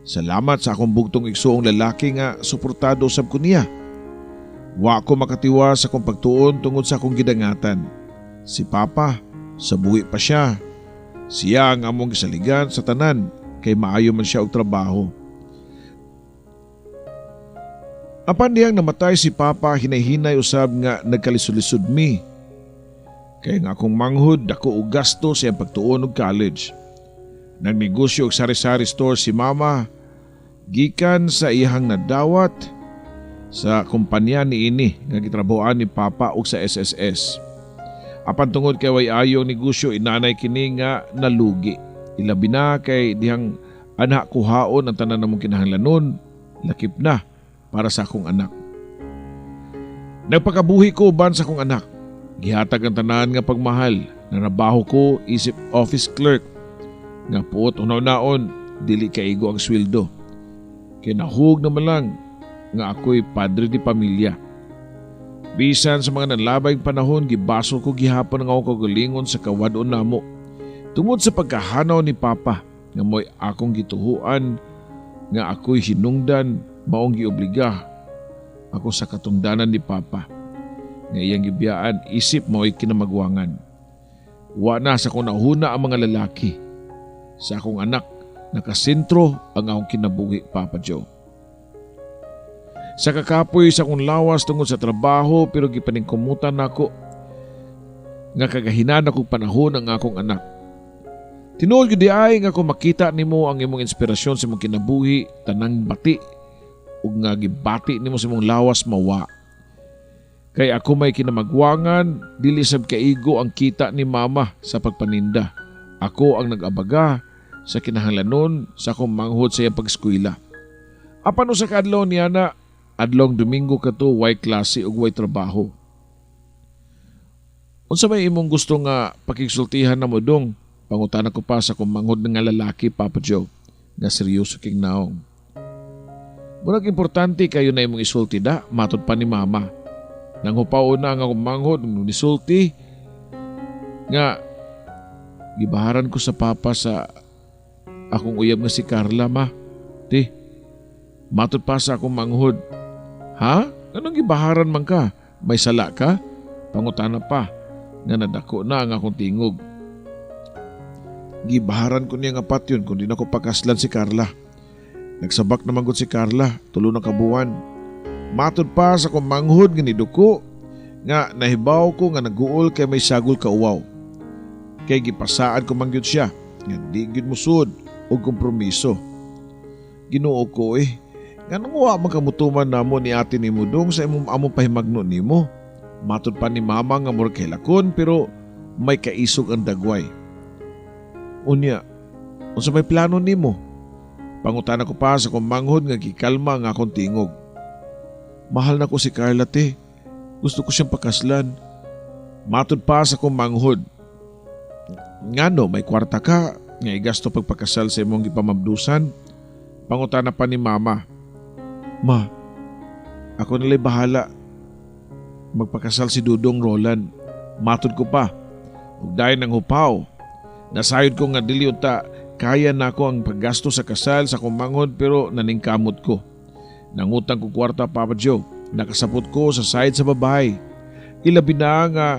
Salamat sa akong bugtong igsuong lalaki nga suportado sab ko niya. Wa ko makatiwa sa akong pagtuon tungod sa akong gidangatan. Si Papa, sa buhi pa siya. Siya ang among gisaligan sa tanan kay maayo man siya og trabaho. Apan dihang namatay si Papa, hinay-hinay usab nga nagkalisod-lisod mi. Kay nga akong manghud dako og gasto sa iyang pagtuon og college. Nagnegosyo og sari-sari store si Mama gikan sa iyang nadawat sa kumpanya niini nga gitrabahoan ni Papa og sa SSS. Apan tungod kay way ayo ang negosyo, inanay kini nga nalugi. Ilabi na kay dihang anak kuhaon ang tanan namong kinahanglanon, lakip na para sa akong anak. Nagpakabuhi ko uban sa akong anak. Gihatag ang tanan nga pagmahal. Narabaho ko isip office clerk. Nga puot hunaw-naon, dili kaigo ang sweldo. Kay nahug naman lang nga ako'y padre di pamilya. Bisan sa mga nanlabay panahon, gibasol ko gihapon ang akong kagalingon sa kawadon namo. Tungod sa pagkahanaw ni Papa, nga mo'y akong gituhuan, nga ako'y hinungdan, maong giobliga ako sa katungdanan ni Papa nga iyang gibiyaan isip mao'y kinamagwangan. Wa na sa akong nahuna ang mga lalaki. Sa akong anak, nakasentro ang akong kinabuhi, Papa Joe. Sa kakapoy sa akong lawas tungod sa trabaho, pero gipaningkumutan nako nga kagahinan akong panahon ang akong anak. Tinuod gyud diay nga kung makita nimo ang imong inspirasyon sa imong kinabuhi, tanang bati ug nga gibati nimo sa imong lawas mawa. Kay ako may kinamagwangan, dili sab kaigo ang kita ni Mama sa pagpaninda. Ako ang nag-abaga sa kinahanglanon sa akong manghod sa iyang pag-eskwela. Apan usa ka adlaw niya na, adlong Domingo kato, way klase ug way trabaho. "Unsa may imong gusto nga pakigsultihan namo, Dong?" pangutana ko pa sa akong manghod nga lalaki, Papa Joe, nga seryoso king naong. "Murag importante kayo na imong isulti da," matod pa ni Mama. Nanghupaw na ang akong manghod nung nisulti nga gibaharan ko sa papa sa akong uyab nga si Carla, ma. Ti, matod pa sa akong manghod. "Ha? Anong gibaharan man ka? May sala ka?" pangutana pa nga nadako na ang akong tingog. Gibaharan ko niya nga patyon kung di na ko pakaslan si Carla. Nagsabak naman gud si Carla, 3 na kabuwan. Matod pa sa akong manghod nga niduko nga nahibaw ko nga naguol kay may sagol ka uwaw. Kay gipasaad ko man gyud siya nga di gyud musud og kompromiso. Ginoo ko eh, nganong wa man kamutuman namo ni ate nimo, Dong, sa imong among pahimagno nimo? Matod pa ni Mama nga murag kahilakon pero may kaisog ang dagway. "Unya, unsa may plano nimo?" pangutana ko pa sa akong manghod nga gikalma ang akong tingog. "Mahal na ko si Carla, te. Gusto ko siyang pakaslan." Matod pa sa akong manghod. "Ngano, may kwarta ka nga igasto pagpakasal sa imong gipamabdusan?" pangutana pa ni Mama. "Ma, ako nala'y bahala magpakasal si Dudong Roland." Matod ko pa. Ug dayon ang hupaw. Nasayod ko nga dili unta kaya nako ang paggasto sa kasal sa akong manghod pero naningkamot ko. Nangutang ko kwarta, Papa Joe. Nakasapot ko sa side sa babae. Ilabi na nga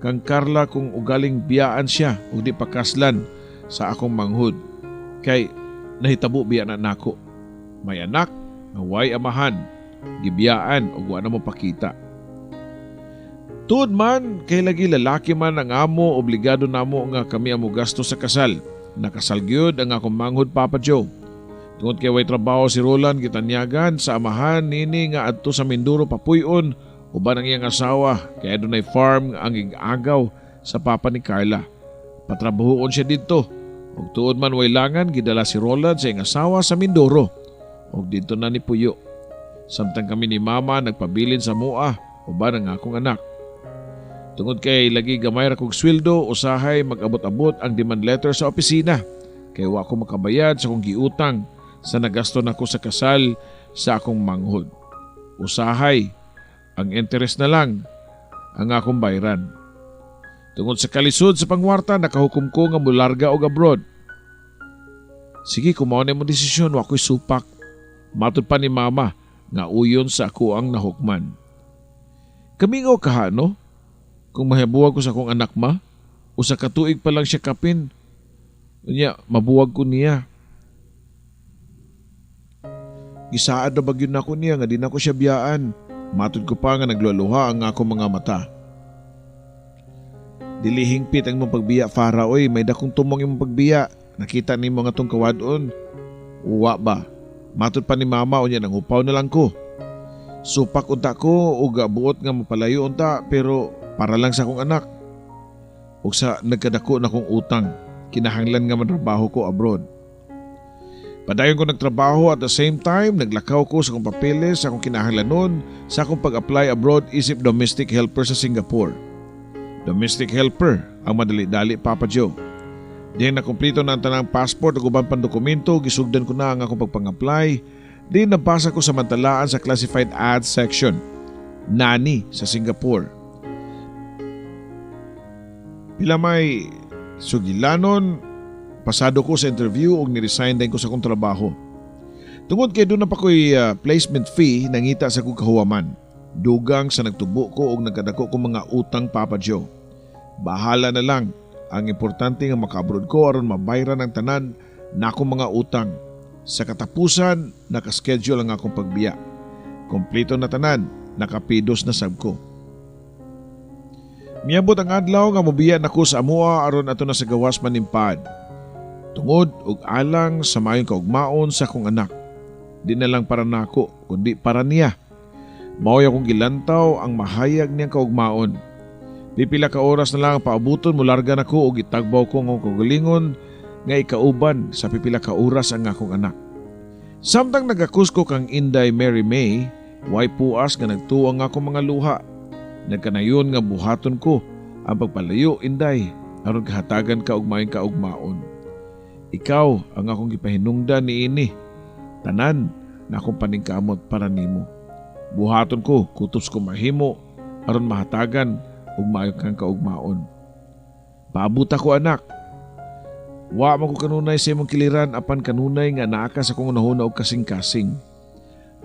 kang Carla kung ugaling biyaan siya ug di pakaslan sa akong manghod. Kay nahitabo biya na nako. May anak nga way amahan, gibiyaan ug wa na mo pakita. Tuod man kay lagi lalaki man ang amo, obligado namo nga kami ang mogasto sa kasal. Nakasal gyud ang akong manghod, Papa Joe. Tungod kay way trabaho si Roland, gitanyagan sa amahan nini nga adto sa Mindoro papuy-on uban ang iyang asawa kay adunay farm ang gigagaw sa papa ni Carla. Patrabahoon siya didto. Ug tuod man way langan, gidala si Roland sa iyang asawa sa Mindoro. Ug didto na ni puyo. Samtang kami ni Mama nagpabilin sa mua uban ang akong anak. Tungod kay lagi gamay ra kog sweldo, usahay mag-abot-abot ang demand letter sa opisina. Kay wa ko makabayad sa akong giutang sa nagasto nako sa kasal sa akong manghod. Usahay, ang interest na lang ang akong bayran. Tungod sa kalisod sa pangwarta, nakahukom ko nga mularga og abroad. "Sige, kung mao na imong desisyon, wa ko'y supak." Matod pa ni Mama nga uyon sa ako ang nahukman. Kamingaw kaha, no? Kung mahibuwag ko sa akong anak, ma, 1 ka tuig pa lang siya kapin. Unya, mabuwag ko niya. Gisaad na bagyon nako niya nga di nako siya biyaan. Matod ko pa nga nagluluha ang akong mga mata. "Dili hingpit ang imong pagbiya, Farah, oy, may dakong tumong imong pagbiya. Nakita nimo nga tong kawadon. Uwa ba?" Matod pa ni Mama, unya nangupaw na lang ko. Supak unta ko ug buot nga mapalayo unta pero para lang sa akong anak. Ug sa nagkadako na kong utang, kinahanglan nga mantrabaho ko abroad. Padayon ko nagtrabaho, at the same time naglakaw ko sa akong papeles sa akong kinahanglanon sa akong pag-apply abroad isip domestic helper sa Singapore. Domestic helper ang madali-dali, Papa Joe. Diyang nakumplito na ang tanang passport ug uban pang dokumento, gisugdan ko na ang akong pagpang-apply. Di nabasa ko sa mantalaan sa classified ads section. Nanny sa Singapore. Pila may sugilanon, pasado ko sa interview ug ni-resign din ko sa akong trabaho. Tungod kay duna pa ko'y placement fee nangita sa kong kahuwaman. Dugang sa nagtubo ko og nagkadako ko mga utang, Papa Joe. Bahala na lang. Ang importante nga maka-abroad ko aron mabayran ang tanan na akong mga utang. Sa katapusan, nakaschedule ang akong pagbiya. Kompleto na tanan, nakapidos na sab ko. Miabot ang adlaw nga mobiya nako sa amoa aron ato na sa gawas manimpad. Tungod og alang sa maayong kaugmaon sa akong anak. Di na lang para nako, kundi para niya. Mao'y akong gilantaw ang mahayag niyang kaugmaon. Pipila ka oras na lang ang paabuton, mularga nako og itagbaw ko ang kaugalingon nga ikauban sa pipila ka oras ang akong anak. Samtang nagakus ko kang Inday Mary May, way puas nga nagtuo ang akong mga luha. Nagkanayon nga buhaton ko ang pagpalayo, Inday, aron kahatagan ka og maayong kaugmaon. Ikaw ang akong gipahinungdan niini. Tanan na akong paningkamot para nimo. Buhaton ko kutob ko mahimo aron mahatagan og maayo kang kaugmaon. Paabot ako, anak. Wa man ko kanunay sa imong kiliran apan kanunay nga naa ka sa akong hunahuna og kasing-kasing.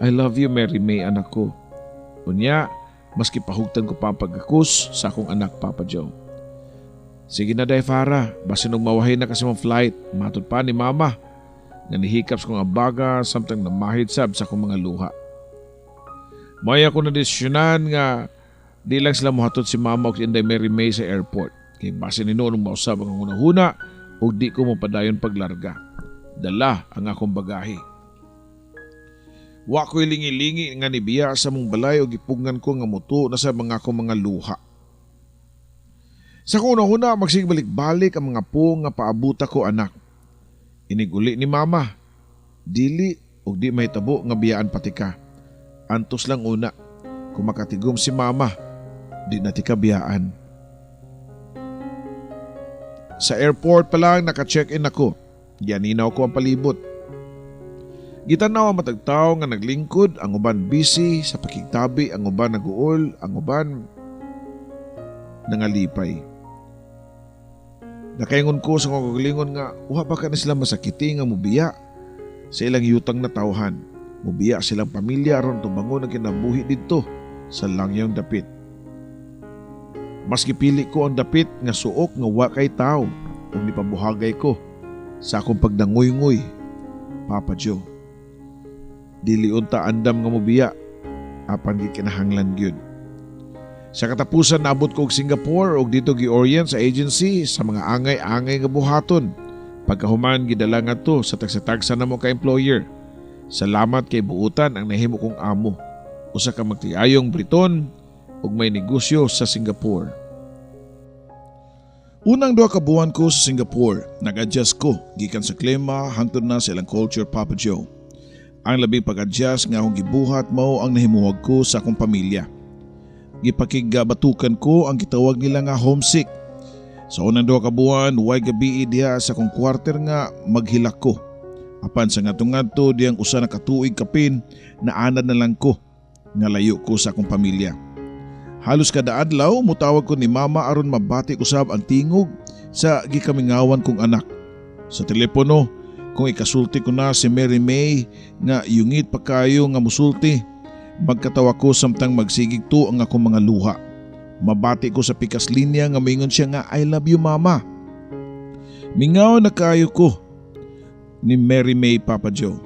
I love you, Mary May, anak ko. Unya, maski pahugtan ko pa ang paggakus sa akong anak, Papa Joe. "Sige na day, Farah, basin og mawahi na kasi mong flight," matod pa ni Mama. Nga nihikap sa kong abaga samtang namahid sab sa akong mga luha. May ako na desisyonan nga di lang sila mohatod si Mama og Inday Mary May sa airport. Kay basin hinuon mausab ang hunahuna ug di ko mopadayon paglarga. Dala ang akong bagahe. Wa ko'y lingi-lingi nga nibiya sa mong balay o gipugngan ko nga mutuo na sa mga akong mga luha. Sa akong hunahuna, magsigbalik-balik ang mga puong nga "Paabuta ko, anak." Iniguli ni Mama, "Dili og di mahitabo nga biyaan pati ka. Antos lang una. Kung makatigom si Mama, di na tika biyaan." Sa airport pa lang, naka-check-in ako. Gianinaw ko ang palibot. Gitanaw ang matag tawo nga naglingkod, ang uban busy sa pakigtabi, ang uban naguol, ang uban nangalipay. Nakaingon ko sa akong kaugalingon nga wa ba ka na sila masakiti nga mubiya sa ilang yutang na tawhan? Mubiya silang pamilya aron tubangon ang kinabuhi didto sa langyong dapit. Maski pili ko ang dapit nga suok nga wa kay tao ug nipabuhagay ko sa akong pagdangoy-ngoy, Papa Joe. Dili unta andam nga mobiya apan gikinahanglan gyud. Sa katapusan, naabot ko og Singapore ug dito gi-orient sa agency sa mga angay-angay nga buhaton. Pagkahuman, gidala ngadto sa tagsa-tagsa namo ka employer. Salamat kay buutan ang nahimo kong amo. Usa ka magtiayong Briton ug may negosyo sa Singapore. Unang 2 ka buwan ko sa Singapore, nag-adjust ko gikan sa klima hangtod na sa ilang culture, Papa Joe. Ang labing pag-adjust nga akong gibuhat mao ang nahimuhag ko sa akong pamilya. Gipakigabatukan ko ang gitawag nila nga homesick. Sa unang 2 ka buwan, way gabii diha sa akong kwarter nga maghilak ko. Apan sa ngadto-ngadto diyang 1 na ka tuig kapin, naanad na lang ko nga layo ko sa akong pamilya. Halos kada adlaw mutawag ko ni Mama aron mabati ko sab ang tingog sa gikamingawan kong anak. Sa telepono, kung ikasulti ko na si Mary May nga yungit pa kayo nga musulti, magkatawa ko samtang magsigig to ang akong mga luha. Mabati ko sa pikas linya nga mingon siya nga "I love you, Mama." Mingaw na kayo ko ni Mary May, Papa Joe.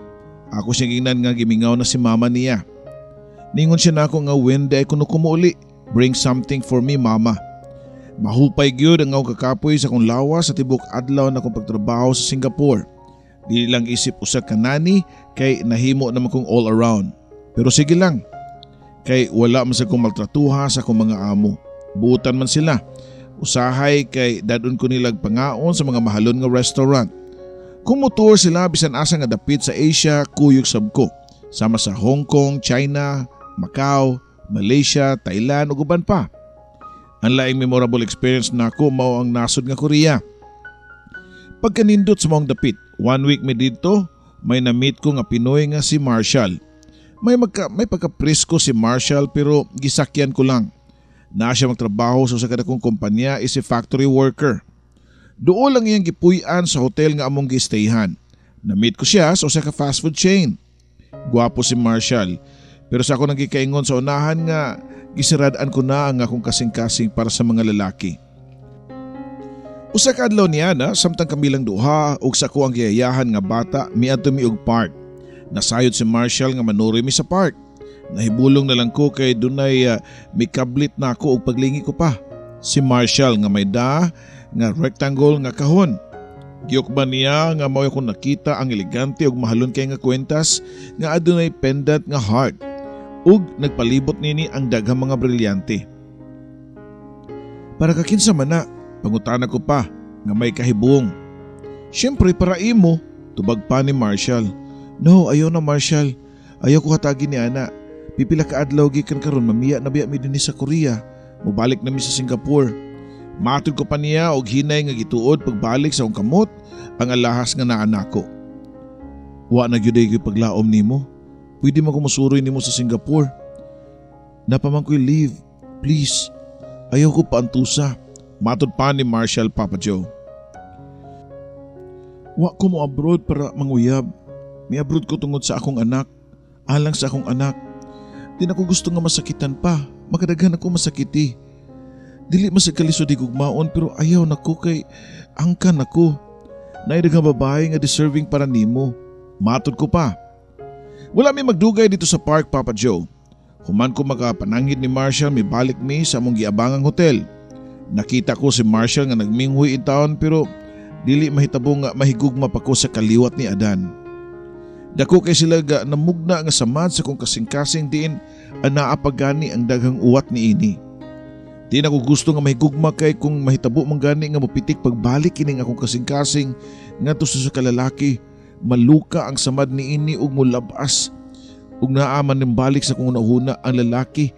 Ako siya gingnan nga gimingaw na si Mama niya. Ningon siya nako nga when day kuno kumuuli, "Bring something for me, Mama." Mahupay gyud ang akong kakapoy sa akong lawas sa tibok adlaw na akong pagtrabaho sa Singapore. Dili lang isip usa ka nanny kay nahimo naman kong all around. Pero sige lang, kay wala man sa kong maltratuha sa akong mga amo. Buutan man sila. Usahay kay dadon ko nilag pangaon sa mga mahalon nga restaurant. Kung motour sila bisan asa nga dapit sa Asia, kuyog sab ko. Sama sa Hong Kong, China, Macau, Malaysia, Thailand ug uban pa. Ang laing memorable experience nako mao ang nasod nga Korea. Pagkanindot sa maong dapit, one week mi didto, may na-meet ko nga Pinoy nga si Marshall. May pagka-presko si Marshall pero gisakyan ko lang. Naa siya magtrabaho sa usa ka dakong kumpanya is a factory worker. Duol lang iyang gipuy-an sa hotel nga among gistayhan. Na-meet ko siya sa usa ka fast food chain. Gwapo si Marshall. Pero sa ako nagikaingon sa unahan nga gisirad-an ko na ang akong kasing-kasing para sa mga lalaki. Usa ka adlaw niya na samtang kami lang duha ug sa ako ang giyayahan nga bata, miadto mi og park. Nasayod si Marshall nga manuroy mi sa park. Nahibulong na lang ko kay dunay mikablit na ako og paglingi ko pa. Si Marshall nga may da nga rectangle nga kahon. Giukban niya nga mao akong nakita ang elegante ug mahalon kay nga kwentas nga adunay pendant nga heart ug nagpalibot nini ang daghang mga brilyante. "Para kakinsa man na?" pangutana ko pa nga may kahibong. "Siyempre para imo," tubag pa ni Marshall. "No, ayaw na, Marshall. Ayaw ko hatagi ni ana. Pipila ka adlaw gikan karon mamiya na biya mi dinhi sa Korea. Mobalik na mi sa Singapore." Matod ko pa niya og hinay nga gituod pagbalik sa akong kamot ang alahas nga naa nako. "Wa na gyud ay paglaom nimo. Pwede man ko mosuroy nimo sa Singapore. Naa pa man ko'y leave. Please, ayaw ko paantusa." Matod pa ni Marshall, Papa Joe. "Wa ko mo abroad para manguyab. Mi abroad ko tungod sa akong anak. Alang sa akong anak. Di na ko gusto nga masakitan pa. Makadaghan ako masakiti. Dili man sa kalisod higugmaon, pero ayaw nako kay angkan ako. Naay daghang babae nga deserving para nimo." Matod ko pa. Wala mi magdugay dito sa park, Papa Joe. Human ko makapananghid ni Marshall, mibalik mi sa among giabangang hotel. Nakita ko si Marshall nga nagminghoy in town, pero dili mahitabo nga mahigugma pa ko sa kaliwat ni Adan. Dako kay sila ga namugna nga samad sa kong kasing-kasing diin anaa pa gani ang daghang uwat ni ini. Di na ko gusto nga mahigugma kay kung mahitabo man gani nga mopitik pagbalik kining akong kasing-kasing ngadto sa kalalaki, maluka ang samad ni ini ug molabas. Ug naa man ning balik sa kong hunahuna ang lalaki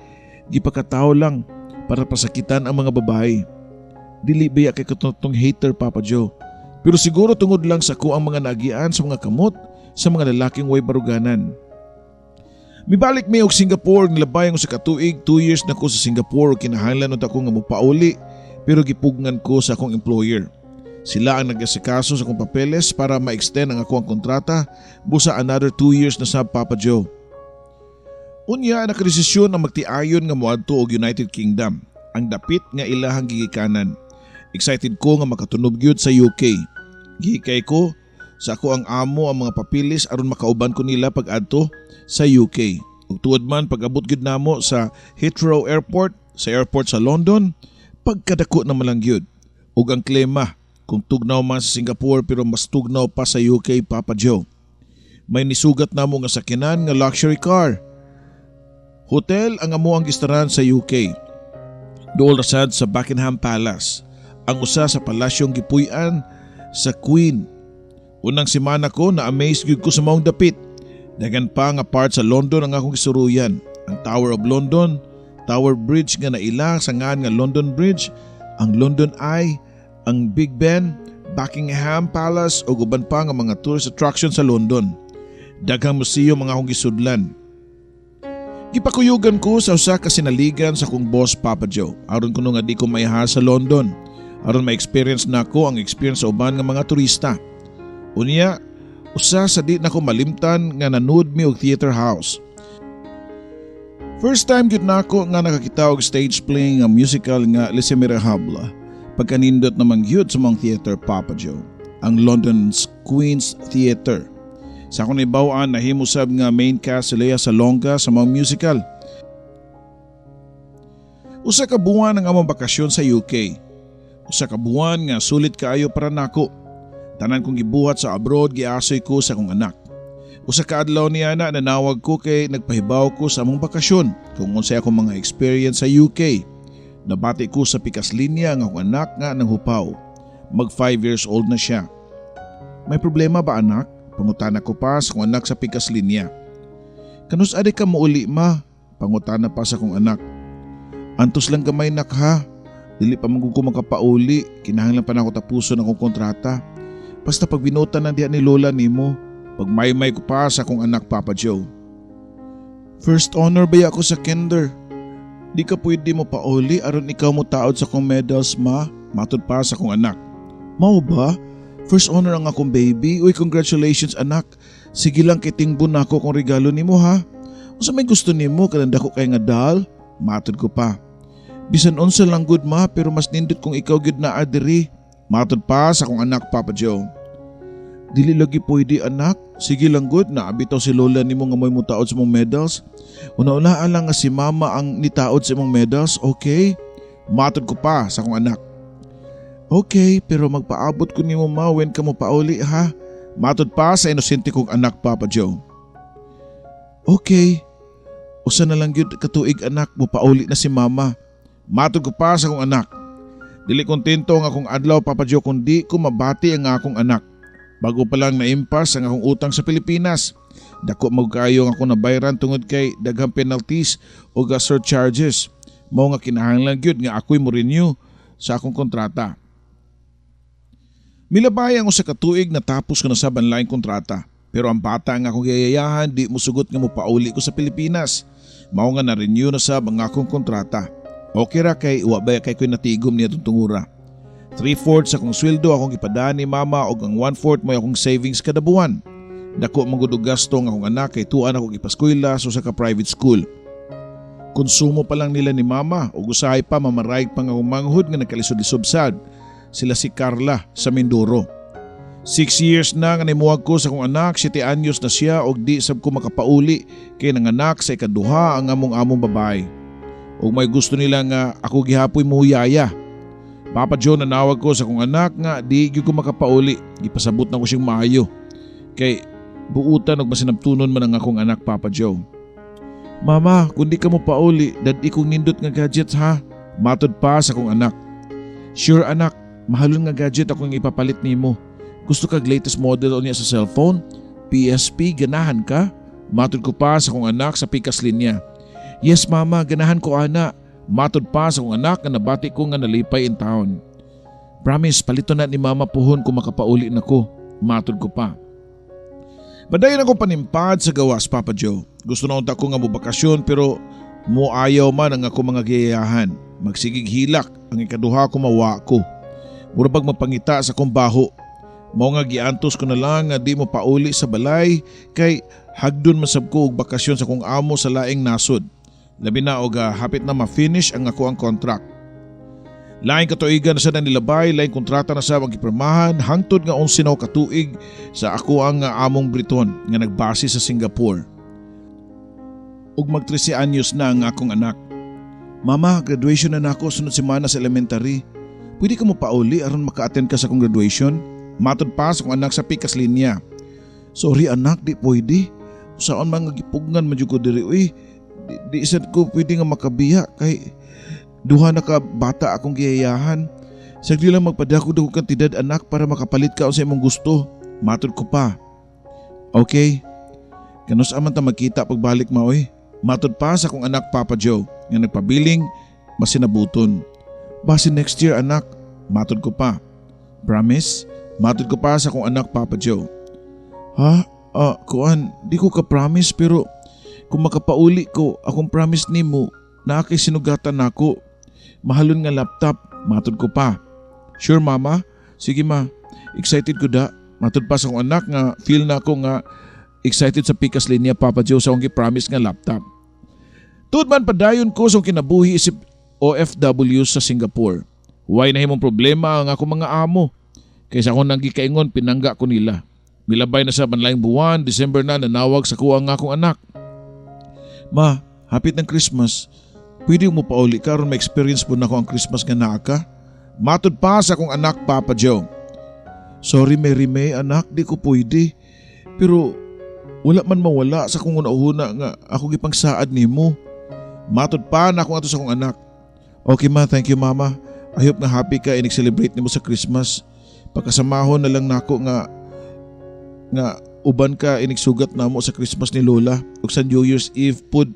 gipakatawo lang para pasakitan ang mga babae. Dili biya kay katong hater, Papa Joe. Pero siguro tungod lang sa ko ang mga naagian sa mga kamot sa mga lalaking way baruganan. Mibalik mi og Singapore nilabay ang 1 ka tuig, 2 years na ko sa Singapore. Kinahanglan unta ko nga mopauli, pero gipugngan ko sa akong employer. Sila ang nag-asikaso sa akong papeles para ma-extend ang ako ang kontrata busa another 2 years na sab, Papa Joe. Unya nakadesisyon ang magtiayon nga moadto og United Kingdom, ang dapit nga ilahang gigikanan. Excited ko nga makatunob gyud sa UK. Gihikay ko sa ako ang amo ang mga papilis aron makauban ko nila pag-adto sa UK. Ug tuod man, pag-abot gyud namo sa Heathrow Airport, sa airport sa London, pagkadako na malang gyud. Ug ang klima, kung tugnaw man sa Singapore pero mas tugnaw pa sa UK, Papa Joe. May nisugat namo nga sakyanan nga luxury car. Hotel ang amo ang gistaran sa UK. Duol ra sad sa Buckingham Palace, ang usa sa palasyong gipuy-an sa Queen. Unang semana ko na amaze gyud ko sa maong dapit. Daghan pa nga part sa London ang akong gisuruyan. Ang Tower of London, Tower Bridge nga naila sa ngan nga London Bridge, ang London Eye, ang Big Ben, Buckingham Palace ug uban pa nga mga tourist attraction sa London. Daghang museum ang akong gisudlan. Gipakuyugan ko sa usa ka sinaligan sa akong boss, Papa Joe, aron kuno nga di ko maiha sa London. Aron ma-experience nako ang experience sa uban nga mga turista. Unya, usa sa di nako malimtan nga nanood mi og theater house. First time gyud nako nga nakakita og stage play nga musical nga Les Miserables. Pagkanindot naman gyud sa mga theater, Papa Joe. Ang London's Queen's Theatre. Sa akong nahibaw-an, nahimo sab nga main cast si Lea Salonga sa mga musical. 1 ka buwan ang among bakasyon sa UK. 1 ka buwan nga sulit kaayo para nako. Tanan kong gibuhat sa abroad, giasoy ko sa akong anak. Usa ka adlaw niya na nanawag ko kay nagpahibaw ko sa among bakasyon kung unsay akong mga experience sa UK. Nabati ko sa pikas linya ang akong anak nga nanghupaw. Mag 5 years old na siya. "May problema ba, anak?" pangutana ko pa sa akong anak sa pikas linya. "Kanus-a ka muuli, Ma?" pangutana pa sa akong anak. "Antos lang gamay, nak, ha. Dili pa man ko makapauli, kinahanglan pa nako tapuson akong kontrata. Basta pagbinutan na diha ni Lola nimo," pagmaymay ko pa sa akong anak, Papa Joe. "First honor baya ako sa kinder. Di ka pwede mo pauli aron ikaw mo taod sa akong medals, Ma," matod pa sa akong anak. "Mao ba? First honor ang akong baby. Uy, congratulations, anak. Sige lang kay tingbon nako kung regalo nimo, ha. Unsa may gusto nimo, kanang dako kay nga doll? Matod ko pa. Bisan unsa lang gud, Ma, pero mas nindot kung ikaw gyud naa diri. Matod pa sa akong anak, Papa Joe. Dili lagi pwede, anak. Sige lang gud, naa bitaw si lola nimo nga mo'y mutaod sa mong medals. Una-unaan lang nga si Mama ang nitaod sa imong medals, okay? Matod ko pa sa akong anak. Okay, pero magpaabot ko nimo, Ma, when ka mo pauli, ha. Matod pa sa inosente kong anak, Papa Joe. Okay. Usa na lang gyud katuig, anak, mo pauli na si Mama. Matod ko pa sa akong anak. Dili kontento ang akong adlaw, Papa Joe, kundi ko mabati ang akong anak. Bago pa lang naimpas ang akong utang sa Pilipinas. Dako magkayo ang akong nabayran tungod kay daghang penalties o surcharges. Mao nga kinahanglan gyud nga ako'y mo renew sa akong kontrata. Milabay ang usa ka tuig, natapos ko na sa laing kontrata. Pero ang bata nga akong giyayahan di musugot nga mopauli ko sa Pilipinas. Mao nga na-renew na sab ang akong kontrata. Okay ra kay wa ba kay ko'y natigom niya tungura. 3/4 akong sweldo akong gipadaan ni Mama og ang 1/4 mo akong savings kada buwan. Dako man gud og gasto ang akong anak kay tuan ako gipaskwela sa usa ka private school. Konsumo pa lang nila ni Mama ug usahay pa mamarayg pa nga akong manghud nga nagkalisod-lisod sad sila si Carla sa Mindoro. 6 years na nga nimuwag ko sa akong anak, 7 anyos na siya og di sab ko makapauli kay nanganak sa ikaduha ang among among babae. Og may gusto nila nga ako gihapoy mo yaya. Papa Joe, nanawag ko sa akong anak nga di gyud ko makapauli. Gipasabot na ko siyang maayo. Kay buutan og masinabtunon man ang akong anak, Papa Joe. "Mama, kung di ka mo pauli, dad-i kong nindot nga gadgets, ha." Matod pa sa akong anak. "Sure, anak, mahalon nga gadget akong ipapalit nimo. Gusto kag latest model unya sa cellphone? PSP, ganahan ka?" Matod ko pa sa akong anak sa pikas linya. "Yes, Mama, ganahan ko ana." Matod pa sa akong anak nga nabati ko nga nalipay in town. "Promise, palito na ni Mama puhon kung makapauli na ko." Matod ko pa. Padayon ako panimpad sa gawas, Papa Joe. Gusto na unta ko nga mobakasyon pero muayaw man ang ako mga giyayahan. Magsigig hilak ang ikaduha ko mawa ko. Mura bag mapangita sa akong baho. Mao nga giantos ko na lang nga di mo pauli sa balay kay hagdon man sab ko og bakasyon sa akong amo sa laing nasod. Labi na og hapit na ma-finish ang ako ang contract. Laing katuigan na sa nilabay, laing kontrata na sa ang gipirmahan, hangtod nga 11 na katuig sa ako ang among Briton nga nagbase sa Singapore. Ug mag 13 anyos na ang akong anak. "Mama, graduation na nako sunod semana sa elementary. Pwede ka mo pauli aron maka-attend ka sa akong graduation?" Matod pa sa akong anak sa pikas linya. "Sorry, anak, di pwede. Saan man nga gipugnan man jud ko diri uy. Di sad ko pwede nga makabiya kay duha na ka bata akong giyayahan. Sagdi lang magpadako dako kantidad, anak, para makapalit ka sa imong gusto." Matod ko pa. "Okay. Kanus-a man ta magkita pagbalik, Ma, oy?" Matod pa sa akong anak, Papa Joe, nga nagpabiling masinabuton. "Basi next year, anak." Matod ko pa. "Promise?" Matod ko pa sa akong anak, Papa Joe. "Ha? Ah, kuan, di ko ka-promise pero kung makapauli ko, akong promise nimo, naa kay sinugatan nako. Mahalon nga laptop." Matod ko pa. "Sure, Mama? Sige, Ma, excited ko da." Matod pa sa akong anak nga feel na ako nga excited sa pikas linya, Papa Joe, sa akong gi-promise nga laptop. Tuod man padayon ko sa akong kinabuhi isip OFW sa Singapore. Way nahimong problema ang akong mga amo. Kaysa akong nanggikaingon, pinangga ko nila. Milabay na sa banlayng buwan, December na, nanawag sa kuha ang akong anak. "Ma, hapit ng Christmas, pwede mo pauli ka aron ma-experience po na ako ang Christmas nga naa ka?" Matod pa sa akong anak, Papa Joe. "Sorry, Mary May, anak, di ko pwede. Pero wala man mawala sa akong una-una nga ako gipangsaad nimo." Matod pa na akong ato sa akong anak. "Okay, Ma, thank you, Mama. I hope nga happy ka inig-celebrate nimo sa Christmas. Pagkasamahon na lang nako nga nga uban ka inigsugat namo sa Christmas ni Lola ug sa New Year's Eve pud."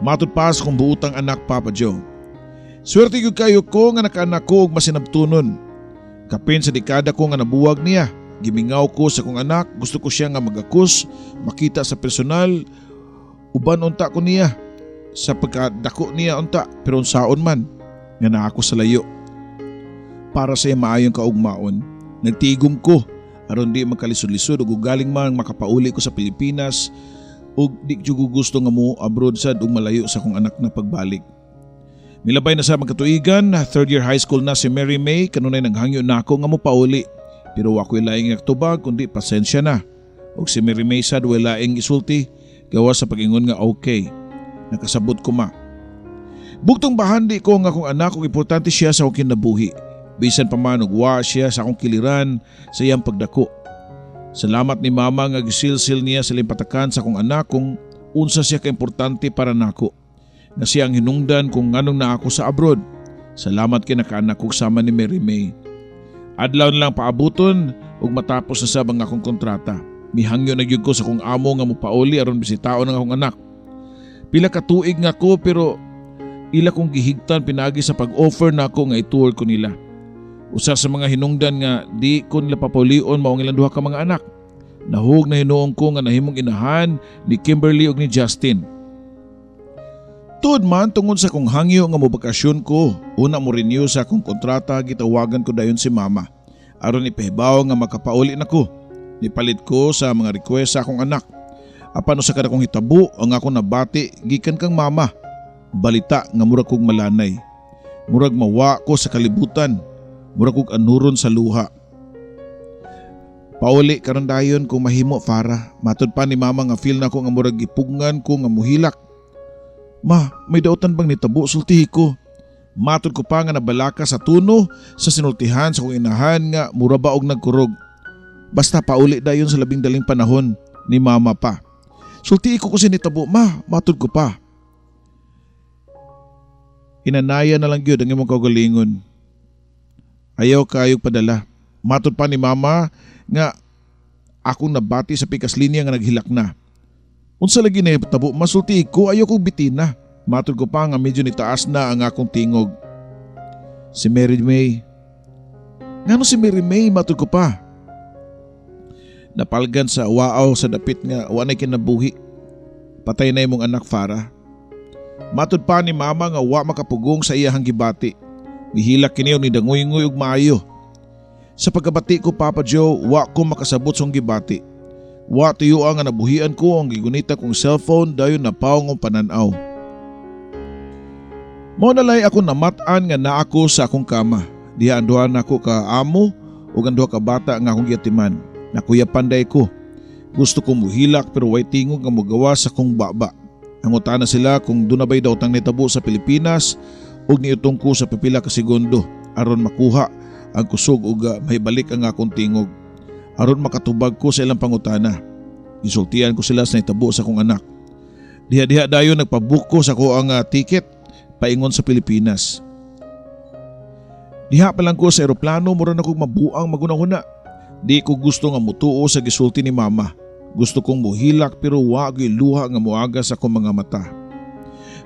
Matod pa sa akong buutang anak, Papa Joe. Swerte gyud kayo ko nga nakaanak ko og masinabtunon. Kapin sa dekada ko nga nabuwag niya. Gimingaw ko sa akong anak, gusto ko siya nga magakos, makita sa personal, uban unta ko niya sa pagkadako niya unta, pero unsaon man nga naa ako sa layo. Para sa maayong kaugmaon, nagtigom ko. Aron di magkalisod-lisod ug galing man makapauli ko sa Pilipinas ug di jud ko gusto nga mo abroad sad ug malayo sa akong anak na pagbalik. Milabay na sa magkatuigan, third year high school na si Mary May, kanunay naghangyo nako nga mopauli. Pero wa ko'y laing tubag kundi pasensya na. Ug si Mary May sad way laing isulti, gawas sa pag-ingon nga okay. Nakasabot ko, ma. Bugtong bahandi ko nga akong anak ug importante siya sa akong kinabuhi. Bisan pa man ug wa siya sa akong kiliran sa iyang pagdako. Salamat ni mama nga gisilsil niya sa limpatakan sa akong anak kung unsa siya kaimportante para nako. Nga siya ang hinungdan kung nganong naa ako sa abroad. Salamat kay nakaanak ko sama ni Mary May. Adlaw na lang paabuton ug matapos na sab ang akong kontrata. Mihangyo na gyud ko sa akong amo nga mopauli aron bisitaon ang akong anak. Pila ka tuig nga ko pero ila kong gihigtan pinaagi sa pag-offer nako nga i-tour ko nila. Usa sa mga hinungdan nga di ko nila papaulion mao ang ilang duha ka mga anak. Nahug na hinuon ko nga nahimong inahan ni Kimberly ug ni Justin. Tuod man tungod sa kong hangyo nga mobakasyon ko, una mo renew sa akong kontrata, gitawagan ko dayon si mama. Aron ipahibaw nga makapauli na ko. Nipalit ko sa mga request sa akong anak. Apan usa ka dakong hitabo ang akong nabati gikan kang mama. Balita nga murag kog malanay. Murag mawa ko sa kalibutan. Murag kog anuron sa luha. Pauli karon dayon kung mahimo, Farah. Matod pa ni mama nga feel nako nga murag gipugngan ko nga muhilak. Ma, may dautan bang nitabo, sultihi ko. Matod ko pa nga nabalaka sa tuno sa sinultihan sa kong inahan nga mura ba og nagkurog. Basta pauli dayon sa labing daling panahon, ni mama pa. Sultihi ko kasi nitabo, ma, matod ko pa. Hinanaya na lang gyud ang imong kaugalingon. Ayaw kayog padala. Matod pa ni mama nga akong nabati sa pikas linya nga naghilak na. Unsa lagi na tabo, masulti ko, ayaw kong bitina. Matod ko pa nga medyo nitaas na ang akong tingog. Si Mary May. Ngano si Mary May, matod ko pa. Napalgan sa waaw sa dapit nga wa nay kinabuhi. Patay na imong anak, Farah. Matod pa ni mama nga wa makapugong sa iyahang gibati. Mihilak kini og nidangoy-ngoy og maayo. Sa pagkabati ko, Papa Joe, wa ko makasabot sa gibati. Wa tuyo nga nabuhian ko ang gigunita kong cellphone, dayon napaw ang pananaw. Mao na ako namat-an nga naa ko sa akong kama. Diha ang duha nako ka amo ug ang duha ka bata nga akong giatiman. Nakuyapan diay ko. Gusto ko muhilak pero way tingog nga mogawa sa akong baba. Nangutana sila kung duna bay daotang nitabo sa Pilipinas ug niutong ko sa pipila ka segundo aron makuha ang kusog ug mahibalik ang akong tingog. Aron makatubag ko sa ilang pangutana. Gisultian ko sila sa nitabo sa akong anak. Diha-diha dayon nagpabook ko sa ako ang ticket paingon sa Pilipinas. Diha pa lang ko sa eroplano, mura na kong mabuang magunahuna. Di ko gusto nga mutuo sa gisulti ni mama. Gusto kong muhilak pero wa gyud luha nga muaga sa akong mga mata.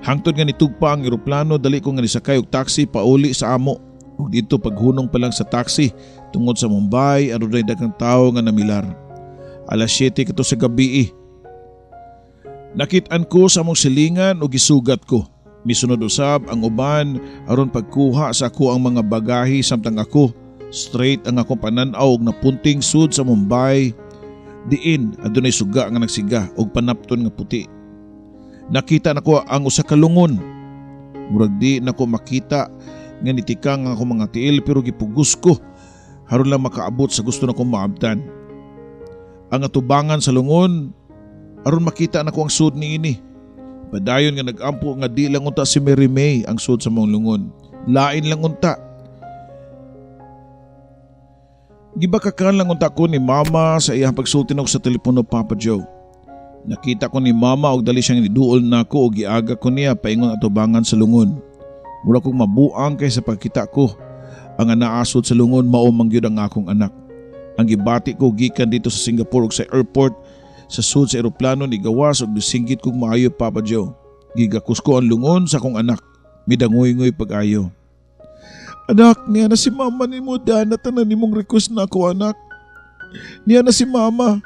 Hangtod nga nitugpa ang eroplano, dali ko nga nisakay og taxi pauli sa amo. Ug dito paghunong pa lang sa taxi tungod sa Mumbai adunay daghang tawo nga namilar. Alas 7 kato sa gabi. Nakit-an ko sa among silingan ug gisugat ko. Misunod usab ang uban aron pagkuha sa ako ang mga bagahe samtang ako straight ang akong panan-aw og napunting sud sa Mumbai diin adunay suga nga nagsiga og panapton nga puti. Nakita nako ang usa ka lungon. Murag di nako makita nga nitikang ang akong mga tiil pero gipugos ko aron lang makaabot sa gusto nakong maabtan. Ang atubangan sa lungon aron makita nako ang sud niini. Padayon nga nagampo nga di lang unta si Mary May ang sud sa maong lungon. Lain lang unta. Gibakakan lang unta ko ni mama sa iyang pagsulti nako sa telepono, Papa Joe. Nakita ko ni mama og dali siyang niduol nako og giaga ko niya paingon atubangan sa lungon. Mura kong mabuang kay sa pagkita ko ang naasod sa lungon mao man gyud ang akong anak. Ang gibati ko gikan dito sa Singapore ug sa airport sa sud sa eroplano ni gawas og nisinggit kog maayo, Papa Joe. Gigakos ko ang lungon sa akong anak. Midangoy-ngoy pag-ayo. Anak, niya na si mama nimo, dana tanan nimong request na ako, anak. Niya na si mama.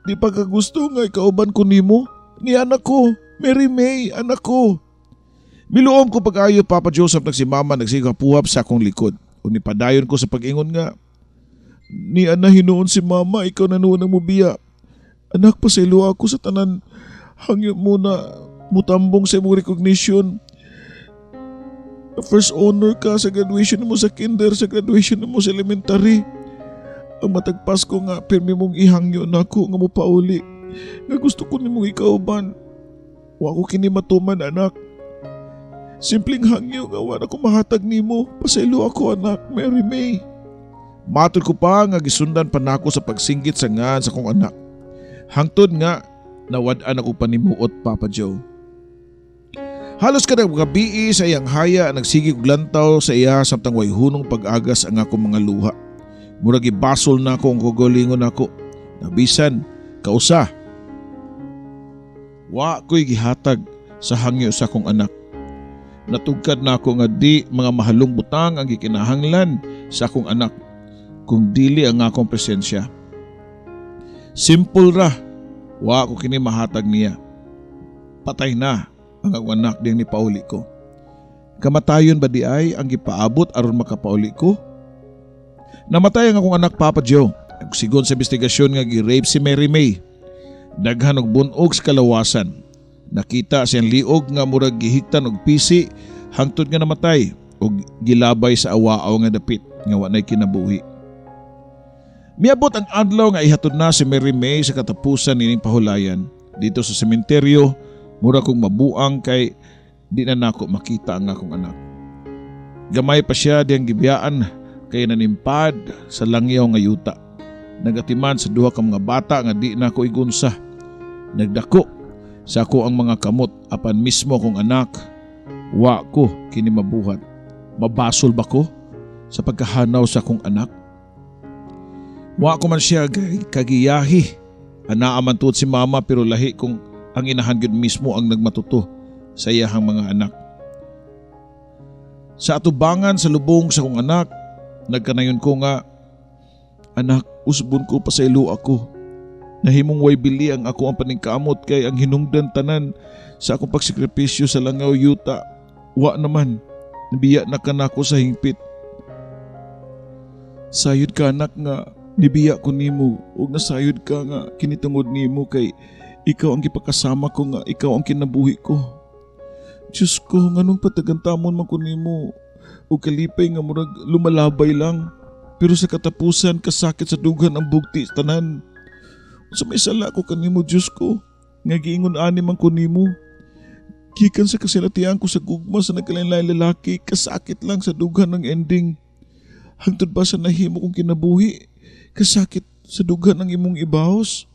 Di pa ka gusto nga ikauban ko nimo. Niya anak ko, Mary May, anak ko. Miluom ko pag-ayo, Papa Joseph, nag si mama nagsigapuhap sa akong likod. Ug nipadayon ko sa pag-ingon nga, Ni ana hinuon si mama, ikaw na nuon ang mubiya. Anak, pasaylo ako sa tanan. Hangyo mo na mutambong sa imong recognition. First honor ka sa graduation mo sa kinder, sa graduation mo sa elementary. Ang matag Pasko nga, pirmi mong ihangyo nako nga mopauli. Nga gusto ko nimong ikauban. Wa ko kini matuman, anak. Simpleng hangyo nga wa na ko mahatag nimo. Pasaylo ako, anak, Mary May. Matod ko pa nga gisundan pa nako sa pagsinggit sa ngan sa akong anak. Hangtod nga nawad-an ako panimuot, Papa Joe. Halos kada gabii sa iyang haya nagsige og lantaw sa iya samtang way hunong pag-agas ang akong mga luha. Murag gibasol nako ang kaugalingon nako. Nabisan kausa. Wa ko'y gihatag sa hangyo sa akong anak. Natugkad nako nga di mga mahalong butang ang gikinahanglan sa akong anak kung dili ang akong presensya. Simple ra, wa ko kini mahatag niya. Patay na ang akong anak diyang nipauli ko. Kamatayon ba di ay ang gipaabot aron makapauli ko? Namatay ang akong anak, Papa Joe. Sigon sa investigasyon nga gi-rape si Mary May. Daghan og bunog sa kalawasan. Nakita siyang liog nga murag gihiktan og pisi hangtod nga namatay og gilabay sa awaaw nga dapit nga wa nay kinabuhi. Miabot ang adlaw nga ihatod na si Mary May sa katapusan nining pahulayan. Dito sa sementeryo, mura kong mabuang kay di na nako makita ang akong anak. Gamay pa siya diyang gibiyaan kay nanimpad sa langyaw nga yuta. Nagatiman sa duha ka mga bata nga di nako igunsa. Nagdako sa ako ang mga kamot apan mismo akong anak, wa ko kini mabuhat. Mabasol ba ko sa pagkahanaw sa akong anak? Wa ko man siya kagiyahi. Anaa man tuod si mama pero lahi kung ang inahan gyud mismo ang nagmatuto sa iyahang mga anak. Sa atubangan sa lubong sa akong anak, nagkanayon ko nga, "Anak, usbon ko, pasaylo ako. Nahimong way bili ang ako ang paningkamot kay ang hinungdan tanan sa akong pagsakripisyo sa langaw yuta. Wa naman, nabiya na ka nako sa hingpit. Sayod ka, anak, nga nibiya ko nimo ug nasayod ka nga kinitungod nimo kay ikaw ang gipakasama ko nga ikaw ang kinabuhi ko. Diyos ko, nganong patagantamon man ko nimo ug kalipay nga murag lumalabay lang. Pero sa katapusan, kasakit sa dughan ang bugti tanan. Sa may sala ko kanimo, Diyos ko, nga giingon ani man ko nimo. Gikan sa kasinatian ko sa gugma sa nagkalain-laing lalaki, kasakit lang sa dughan ng ending. Hangtod ba sa nahimo kong kinabuhi, kasakit sa dughan ng imong ibahos?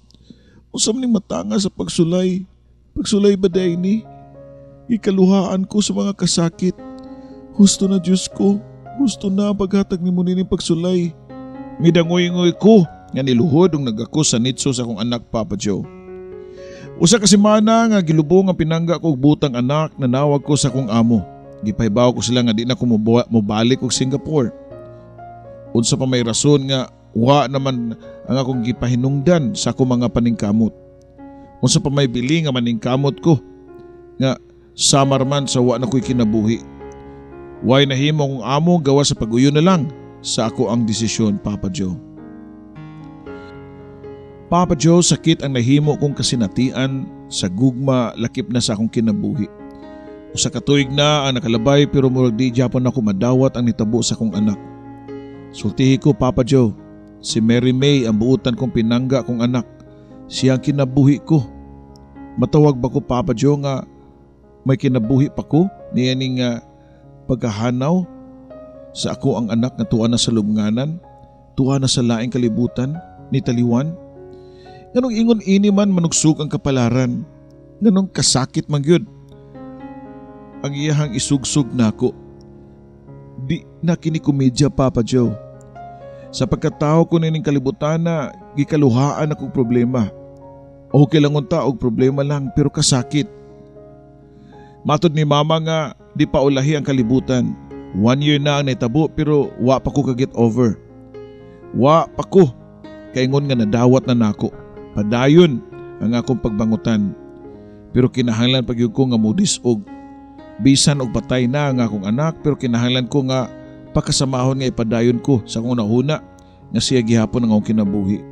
Unsa man ning matanga sa pagsulay? Pagsulay ba diay ni? Ikaluhaan ko sa mga kasakit. Husto na, Diyos ko, husto na ang paghatag nimo nining pagsulay." Midangoy-ngoy ko nga niluhod ug nagakos sa nitso sa akong anak, Papa Joe. Usa ka semana nga gilubong ang pinangga ko og butang anak, nanawag ko sa akong amo. Gipahibaw ko sila nga di na ko mobalik og Singapore. Unsa pa may rason nga wa naman ang akong gipahinungdan sa akong mga paningkamot? Unsa pa may bili nga maningkamot ko nga samar man sa wa na ko'y kinabuhi? Way nahimo akong amo gawas sa pag-uyon na lang sa ako ang desisyon, Papa Joe. Papa Joe, sakit ang nahimo kong kasinatian sa gugma lakip na sa akong kinabuhi. Usa ka tuig na ang nakalabay pero murag di gyapon ako madawat ang nitabo sa akong anak. Sultihi ko, Papa Joe, si Mary May ang buutan kong pinangga kong anak. Siya ang kinabuhi ko. Matawag ba ko, Papa Joe, nga may kinabuhi pa ko niya ning pagkahanaw sa ako ang anak nga tuwa na sa lubnganan, tuwa na sa laing kalibutan, ni taliwan? Nganong ingon ini man manugsog ang kapalaran? Nganong kasakit man gyud ang iyahang isugsog nako? Di na kini komedya, Papa Joe. Sa pagkatao ko nining kalibutan na gikaluhaan akong problema. Okay lang unta og problema lang pero kasakit. Matod ni mama nga di pa ulahi ang kalibutan. 1 year na ang naitabo pero wa pa ko ka-get over. Wa pa ko kaingon nga nadawat na nako. Padayon ang akong pagbangutan. Pero kinahanglan pag ko nga mudis-og. Bisan og patay na ang akong anak pero kinahanglan ko nga pakasamahon nga ipadayon ko sa akong nahuna Nga siya gihapon ang akong kinabuhi.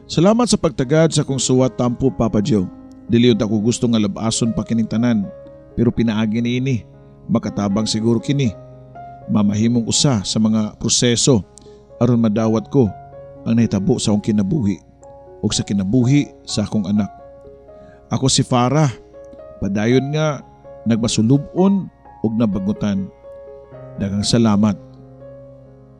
Salamat sa pagtagad sa akong suwat tampo, Papa Joe. Dili ako gusto nga labason pa kining tanan, pero pinaagi niini makatabang siguro kini. Mamahimong usa sa mga proseso aron madawat ko ang nahitabo sa akong kinabuhi ug sa kinabuhi sa akong anak. Ako si Farah, padayon nga nagmasulubon ug nabagutan. Daghang salamat.